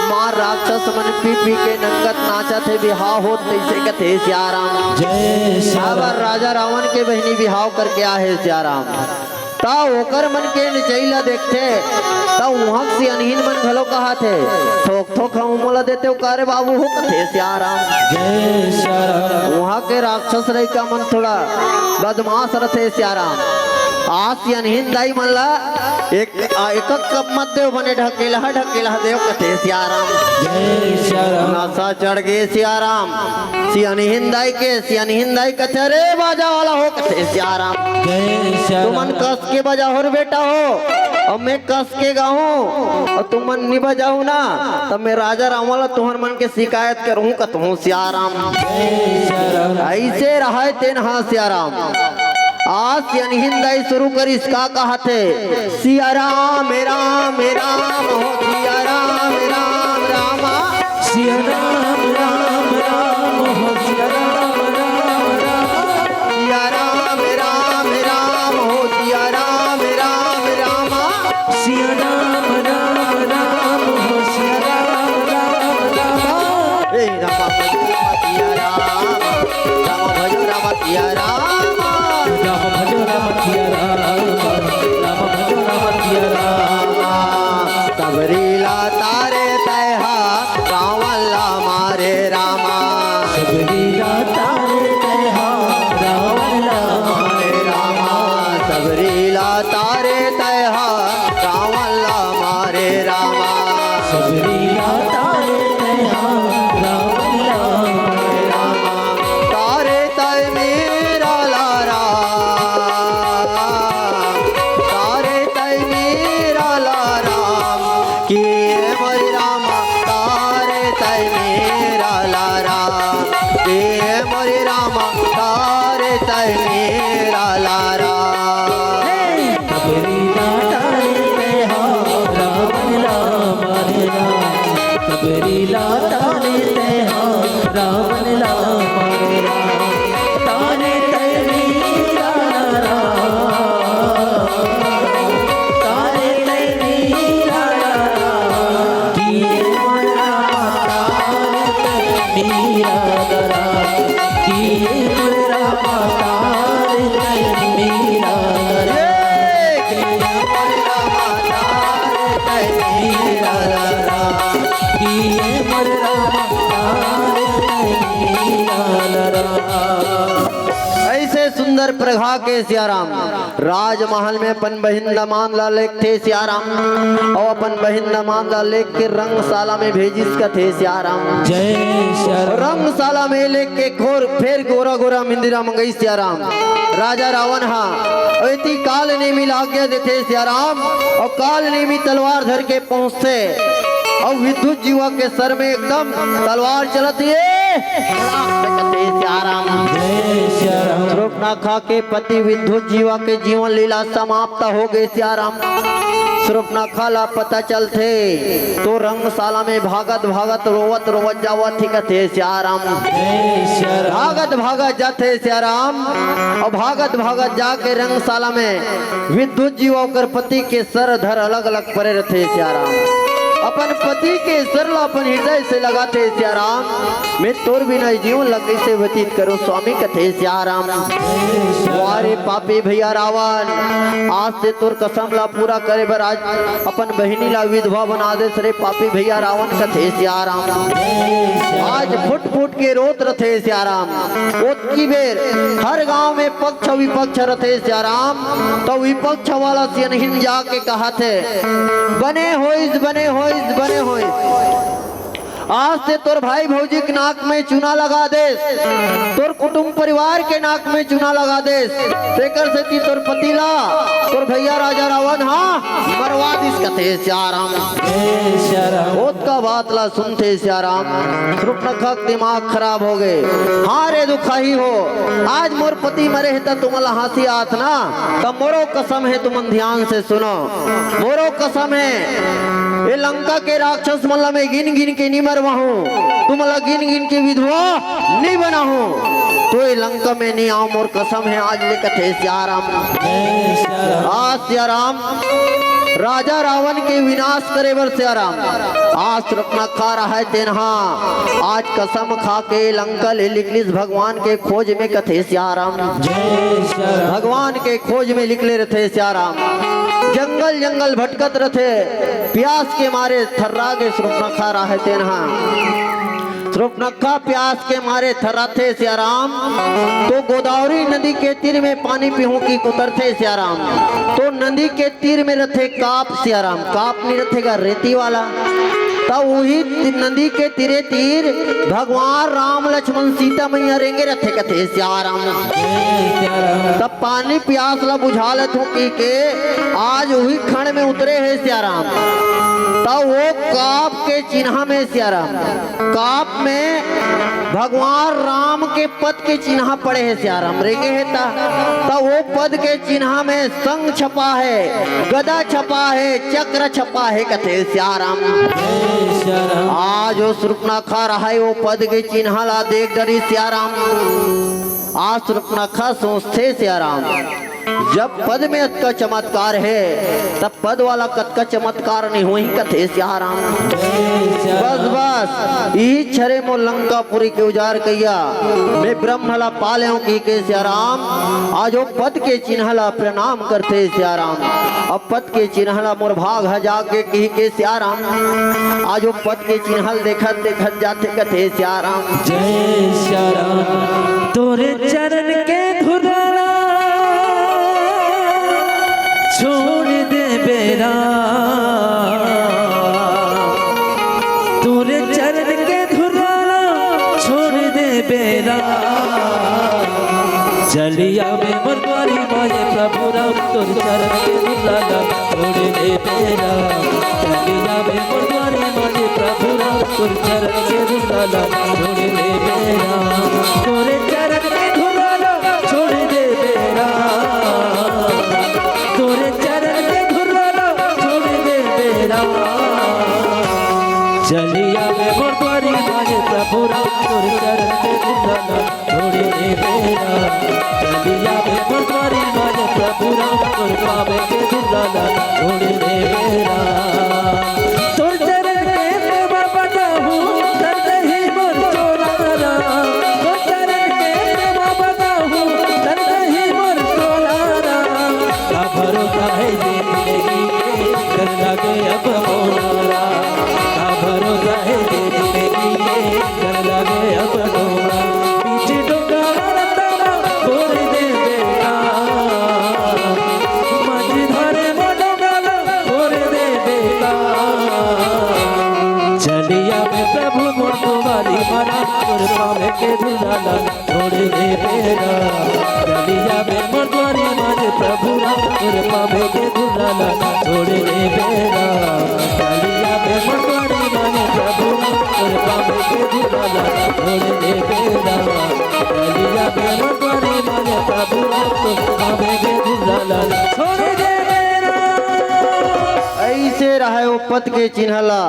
मार राक्षस मन पी पी के नंगत नाचत हे, बिहाव होत तइसे कथे सियाराम। जय सिया राम। काबर राजा रावण के बहिनी बिहाव करके आहे सियाराम। त ओकर मन के निचई ला देखथे, त उहाँ के सियनहिन मन घलो कहाथे, "थोक थोक हम मोला देते हो का रे बाबू हो?" कथे सियाराम। जय सिया राम। उहाँ के राक्षस लइका मन थोड़ा बदमाश रथे सियाराम। आ सियनहिन दाई मन ला एक, आ, एक कप मत देव, बने ढकेलहा ढकेलहा देव कथे सियाराम। जय सिया राम। नशा चढ़ गे सियाराम। सियनहिन दाई के, सियनहिन दाई कथे, "रे बाजा वाला हो," कथे सियाराम। जय सिया राम। तुमन कस के बजाहो रे बेटा हो, अउ मैं कस के गाहूँ, अउ तुमन नी बजाहू ना, त मैं राजा रावण ला तुहर मन के शिकायत करहूँ, कथहूँ सियाराम। जय सिया राम। अइसे रहय तेन हा सियाराम। आ सियनहिन दाई शुरू करिस, का कहाथे, "सिया राम, राम, राम हो, सिया राम, राम, रामा।" सिया राम, राम, राम हो, सिया राम, राम, रामा। सिया राम, राम, राम हो, सिया राम, राम, रामा। सिया राम, राम, राम हो, सिया राम, राम, रामा। ए रामा, सिया राम, राम भजो राम सिया राम। राम भजो राम सिया राम, राम भजो राम सिया राम। सबरी ला तारे तैहा, रावण ला मारे रामा। सबरी ला तारे तैहा, रावण ला मारे रामा। सबरी ला तारे तैहा, रावण ला मारे रामा। सबरी ला तारे तैहा, रावण ला मारे रामा। तारे तै मीरा ला राम, तारे तै मीरा ला राम, कि मोरे रामा, तारे तै मीरा ला राम, कि मोरे रामा, तारे तै मीरा ला राम। सबरी ला तारे तैहा, रावण ला मारे राम। सबरी ला तारे तैहा, रावण ला मारे राम। तारे तै मीरा ला राम। तारे तै मीरा ला राम। किए मोर रामा तारे तै मीरा ला राम। किए मोर रामा तारे तै मीरा ला राम। अइसे सुंदर प्रभा के सियाराम राजमहल में अपन बहिन दमांद ला लेगथे सियाराम, अउ अपन बहिन दमांद ला लेग के रंगशाला में भेजिस कथे सियाराम। जय सिया राम। रंगशाला में लेग के घोर फेर गोरा गोरा मिंदिरा मंगई सियाराम। राजा रावण हा एती काल नेमी ला आज्ञा देथे सियाराम, अउ काल नेमी तलवार धर के पहुंचथे, अउ विद्युत जीवा के सर में एकदम तलवार चलत हे। कथे सियाराम। जय सिया राम। सूर्पनखा के पति विद्युत जीवा के जीवन लीला समाप्त हो गे सियाराम। सुर्पनखा ला पता चलथे तो रंगशाला में भागत भागत, रोवत रोवत जावत हे कथे सियाराम। भागत भागत जाथे सियाराम, अउ भागत भागत जाके रंगशाला में विद्युत जी ओकर पति के सर धर अलग अलग परे रथे सियाराम। अपन पति के सर ला अपन हृदय से लगाथे सियाराम। मैं तोर बिना जीवन ला कइसे व्यतीत करूं स्वामी कथे सियाराम। वाह रे पापी भैया रावण, आज से तोर कसम ला पूरा करे बर आज अपन बहिनी ला विधवा बना देस रे पापी भैया रावण कथे सियाराम। आज फुट फुट के रोत रथे सियाराम। ओतकी बेर हर गांव में पक्ष विपक्ष रथे सियाराम, तो विपक्ष वाला सियनहिन जाके कहत हे, बने होइस, बने होइस, बने होइस। आज से तोर भाई भौजी के नाक में चूना लगा देस, तोर कुटुंब परिवार के नाक में चूना लगा देस, तेकर सेती तोर पति ला तोर भैया राजा रावण हा मरवा दिस कथे सियाराम। ओतका बात ला सुनथे सियाराम, सुर्पनखा के दिमाग खराब हो गे। हाँ रे दुखाही हो, आज मोर पति मरे हे त तुमन ला हंसी आत ना, त मोरो कसम हे, तुमन ध्यान से सुनो। मोरो कसम हे, ए लंका के राक्षस मन ला मैं गिन गिन के नी मरवाहूं, तुमन ला गिन गिन के विधवा नी बनाहूं। तो ए लंका में नी आंव, मोर कसम हे, आज ले कथे सियाराम। आ सियाराम, राजा रावण के विनाश करे बर सियाराम, आज सुर्पनखा रहय तेन हा आज कसम खा के लंका ले निकलिस भगवान के खोज में कथे सियाराम। भगवान के खोज में निकले रथे सियाराम, जंगल जंगल भटकत रथे, प्यास के मारे थर्रा गे सुर्पनखा रहय तेन हा। सुर्पनखा प्यास के मारे थर्राथे सियाराम, तो गोदावरी नदी के तीर में पानी पीहूं कहिके उतरथे सियाराम। तो नदी के तीर में रथे काप सियाराम, काप नी रथे गा रेती वाला, त उही ति-, नदी के तीरे तीर भगवान राम लक्ष्मण सीता मैया रेंगे रथे कथे सियाराम। त पानी प्यास ला बुझा लेथों कहिके आज उही खंड में उतरे हे सियाराम। त वो काप के चिन्हा में सियाराम, काप में भगवान राम के पद के चिन्हा पड़े हे सियाराम, रेंगे हे ता, त वो पद के चिन्हा में संख छपा हे, गदा छपा हे, चक्र छपा हे कथे सियाराम। आज वो सुर्पनखा रहय वो पद के चिन्हा ला देख डरिस सियाराम। आज सुर्पनखा सोचथे सियाराम, जब पद में अतका चमत्कार हे, तब पद वाला कतका चमत्कार नहीं होही कथे सियाराम। बस, बस, इही छरे मोर लंकापुरी के उजार कइया, मैं ब्रह्म ला पा लेहूं कहिके सियाराम, आज वो पद के चिन्ह ला प्रणाम करथे सियाराम। अब पद के चिन्ह ला मोर भाग ह जागे कहिके सियाराम, आज वो पद के चिन्ह ल देखत देखत जाथे कथे सियाराम। जय सियाराम। तोरे चरण के धुरा ला छोड़ देबे राम, तोरे चरण के धुरा ला छोड़ देबे राम। चलिया में मोर द्वारी माये प्रभु राम, तोर चरण के धुरा ला छोड़ देबे राम। चलिया में मोर द्वारी माये प्रभु राम, तोर चरण के धुरा ला छोड़ देबे राम। तोरे चरण के धुरा ला छोड़ देबे राम, तोरे चरण के धुरा ला छोड़ देबे राम। चलिया में मोर द्वारी माये प्रभु राम, तोरे चरण के धुरा ला छोड़ देबे राम। चलिया में मोर द्वारी माये प्रभु राम, तोर पावे के धुरा ला छोड़ देबे राम। तोर चरण के प्रेम बताहूँ, तर दही मोर चोला राम। तोर चरण के प्रेम बताहूँ, तर दही मोर चोला राम। का भरोसा हे जिंदगी के, कर लागे अब मोला राम। का भरोसा हे जिंदगी के, कर लागे अब मोला। बीच डोंगा वाला तारा बोल दे बेटा, माझी धरे मोटो गाला बोल दे बेटा। चलिया में प्रभु मोर दुआरी मारा, तोर पावे के धुरा ला छोड़ देबे राम। चलिया में मोर द्वारी माये प्रभु राम, तोर पावे के धुरा ला छोड़ देबे राम। चलिया में मोर द्वारी माये प्रभु राम, तोर पावे के धुरा ला छोड़ देबे राम। चलिया में मोर द्वारी माये प्रभु राम, तोर पावे के धुरा ला छोड़ देबे राम। पथ के चिन्ह ला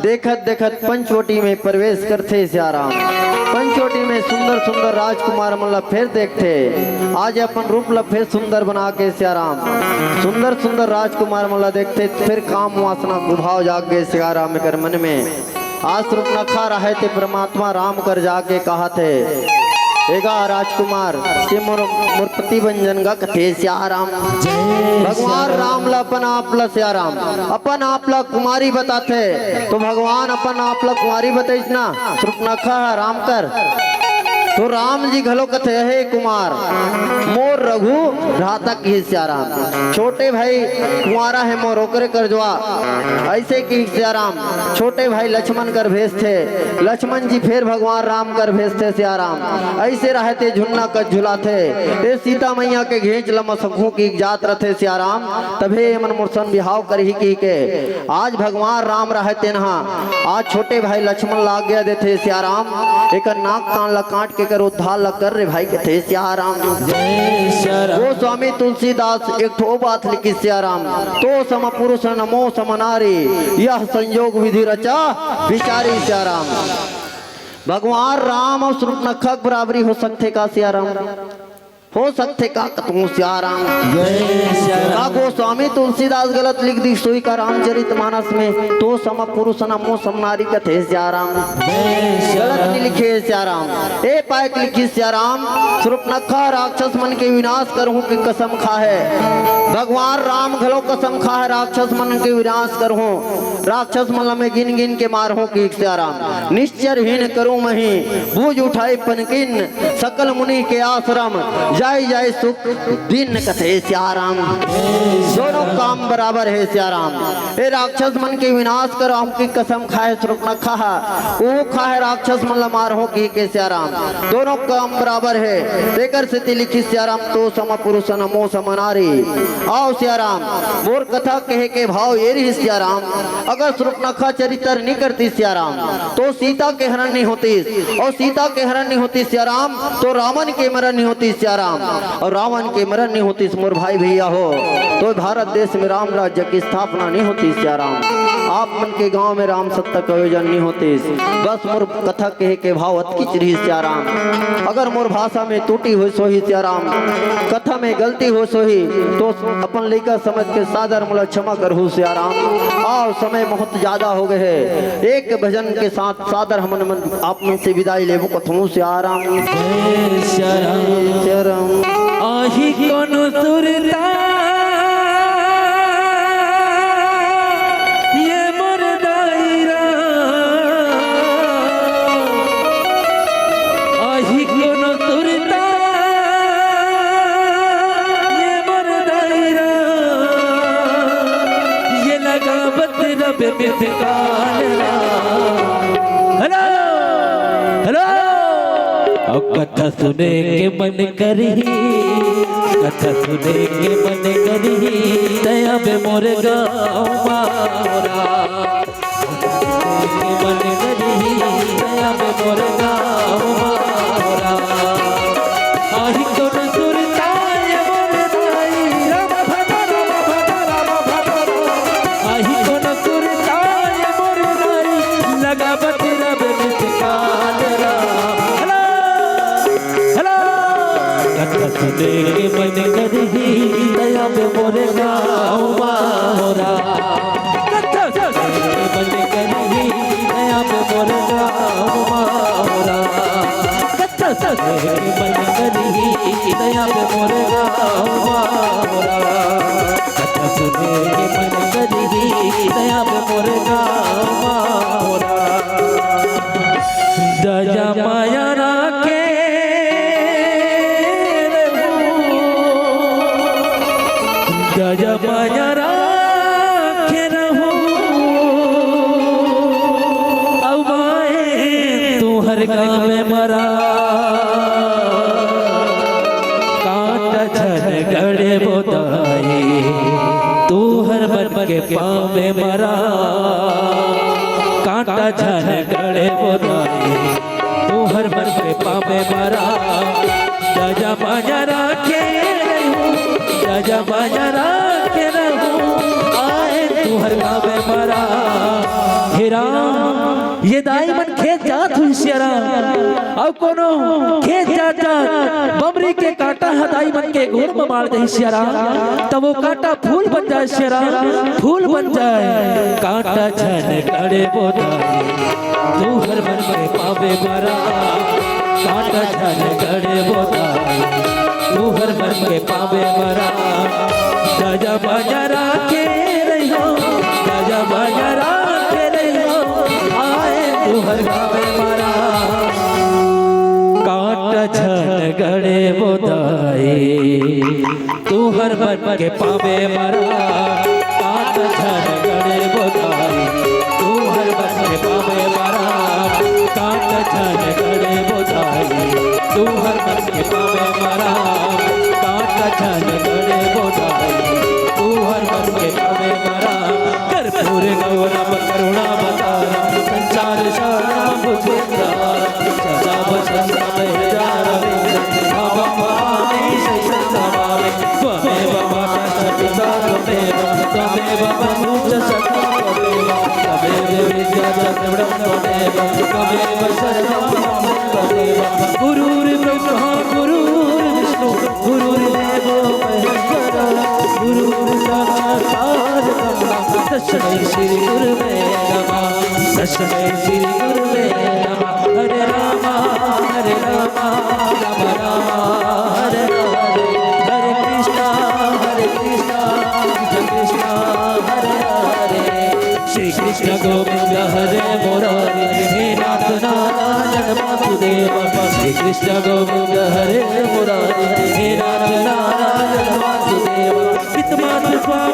देखत देखत पंचवटी में प्रवेश करथे सियाराम। पंचवटी में सुंदर सुंदर राजकुमार मन ला फेर देखथे। आज अपन रूप ला फेर सुंदर बना के सियाराम सुंदर सुंदर राजकुमार मन ला देखथे, फिर काम वासना कुभाव जाग गे सियाराम एकर मन में। आज सुर्पनखा राहय ते परमात्मा राम कर जाके कहत हे, "ए गा राजकुमार, ते मोर, मोर पति बन जन गा," कथे सियाराम। भगवान राम ला अपन आप ला सियाराम, अपन आप ला कुमारी बताथे, तो भगवान अपन आप ला कुमारी बताइस ना, सुर्पनखा ह राम कर। तो राम जी घलो कथे, "हे कुमार, मोर रघु भ्राता," कहिस सियाराम। छोटे भाई कुंवारा हे मोर, ओकरे कर जुवा। अइसे कहिस सियाराम, छोटे भाई लक्ष्मण कर भेजथे। लक्ष्मण जी फेर भगवान राम कर भेजथे सियाराम। अइसे राहय ते झुन्ना कस झुलाथे। ए सीता मैया के घेंच ल मसकहूं कहिके जात रथे सियाराम। तभे एमन मोर सन बिहाव करही कहिके। आज भगवान राम राहय तेन ह आज छोटे भाई लक्ष्मण ला आज्ञा देथे सियाराम, "एकर नाक कान ला काट के एकर उद्धार ला कर रे भाई," कथे सियाराम। गोस्वामी तुलसीदास एक ठो बात लिखिस सियाराम, "तो सम पुरुष न मो सम नारी, यह संयोग विधि रचा बिचारी" सियाराम। भगवान राम अउ सुर्पनखा के बराबरी हो सकथे का सियाराम? हो सकथे का कथों सियाराम? का गोस्वामी तुलसीदास गलत लिख दिस होही का रामचरित मानस में? "तो सम पुरुष न मो सम नारी," कथे सियाराम। गलत नइ लिखे सियाराम। ए पाय के लिखिस सियाराम, सुर्पनखा राक्षस मन के विनाश करहूं कहिके कसम खाहे। भगवान राम घलो कसम खाहे, "राक्षस मन के विनाश करहूं, राक्षस मन ल मैं गिन गिन के मारहूं," कहिके सियाराम। "निश्चर हीन करूं मही, भुज उठाई पनकीन, सकल मुनि के आश्रम, जाई जाई सुख दीन," कथे सियाराम। दोनों काम बराबर हे सियाराम। ए राक्षस मन के विनाश करहूं कहिके कसम खाहे सुर्पनखा ह, ओ खाहे राक्षस मन ल मारहूं कहिके सियाराम। दोनों काम बराबर हे, तेकर सेती लिखिस सियाराम, "तो सम पुरुष न मो सम नारी।" अउ सियाराम, मोर कथा कहे के भाव ए रिहिस सियाराम, अगर सुर्पनखा चरित्र नइ करतिस सियाराम, तो सीता के हरण नइ होतिस, अउ सीता के हरण नइ होतिस सियाराम, तो रावण के मरण नइ होतिस सियाराम, अउ रावण के मरण नइ होतिस मोर भाई भैया हो, तो भारत देश में राम राज्य के स्थापना नइ होतिस सियाराम। आप मन के गांव में राम सत्ता के आयोजन नइ होतिस। बस मोर कथा कहे के भाव अतकिच रिहिस सियाराम। अगर मोर भाषा में त्रुटि होइस होही सियाराम, कथा में गलती होइस होही, तो अपन लइका समझ के सादर मोला क्षमा करहू सियाराम। अउ समय बहुत ज्यादा हो गए हे, एक भजन के साथ सादर हमन मन आप मन से विदाई लेबो कथों सियाराम। जय सियाराम। सियाराम। आही कोनो सुरता ये मोर दाई राम, आही कोनो सुरता ये मोर दाई राम, ये लगावत रब मिसकाल राम। Hello, hello. अउ कथा सुने के मन करही, कथा सुने के मन करही, तय अब मोर गाँव मा हो राम। सुने के मन करही, तय अब मोर गाँव मा हो राम। आही कोनो सुरता ये मोर दाई, राम भज राम भज राम भज राम। आही कोनो सुरता ये मोर दाई, लगावत रब मिसकाल राम। Hello, hello. कथा सुने के मन करही, तय अब मोर गाँव मा हो राम। कथा सुने के मन करही, तय अब मोर गाँव मा हो राम। कथा सुने के मन करही, तय अब मोर गाँव मा हो राम। कथा सुने के मन करही, तय अब मोर गाँव मा हो राम। दया माया राखे रहू, दया माया राखे रहू। अउ माए तुहर गाँव में मरा, कांटा झन गड़े बो दाई, तुहर मन के पाँव में मरा, कांटा झन गड़े बो दाई, तुहर मन के पाँव में मरा। दया माया राखे रहू, दया माया राखे रहू, आए तुहर गाँव में मरा, ये दाई मन खेत जात हुई सियाराम, अउ कोनो खेत जात जात बमरी के कांटा ह दाई मन के गोड़ म मार दे सियाराम, त वो कांटा फूल बन जाए सियाराम, फूल बन जाए। कांटा झन गड़े वो दाई, तुहर मन के पावे मरा। कांटा झन गड़े वो दाई, तुहर मन के पावे मरा। गजा बजा राखे रहियो, गजा बजा राखे रहियो, आए तुहर गावे मरा। कांटा झन गड़े वो दाई, तुहर मन के पावे मरा। कांटा झन गड़े वो दाई, तुहर मन के पावे मरा। कांटा झन गड़े वो दाई, तुहर मन के पावे मरा। कांटा झन गड़े वो दाई, तुहर मन के पावे मरा। कर्पूर गौरम करुणावतारम, संसार सारम भुजगेन्द्रहारम, सदा वसंतम हृदयारविंदे, भवभवानी शैलम नमामि। त्वमेव माता च पिता त्वमेव, त्वमेव बन्धु च सखा त्वमेव, त्वमेव विद्या च द्रविणं त्वमेव, त्वमेव सर्वं मम त्वमेव। गुरुर्ब्रह्मा गुरुर्विष्णु गुरुर्देवो महेश्वरः, गुरुर्साक्षात् परब्रह्म, तस्मै श्री गुरुवे नमः, तस्मै श्री गुरुवे नमः। हरे राम, हरे राम, राम राम, हरे हरे, हरे कृष्णा, हरे कृष्णा, कृष्ण कृष्णा, हरे हरे। श्री कृष्ण गोविंद हरे मुरारी, हे नाथ नारायण वासुदेव। श्री कृष्ण गोविंद हरे मुरारी, हे नाथ नारायण वासुदेव। पिता माता स्वामी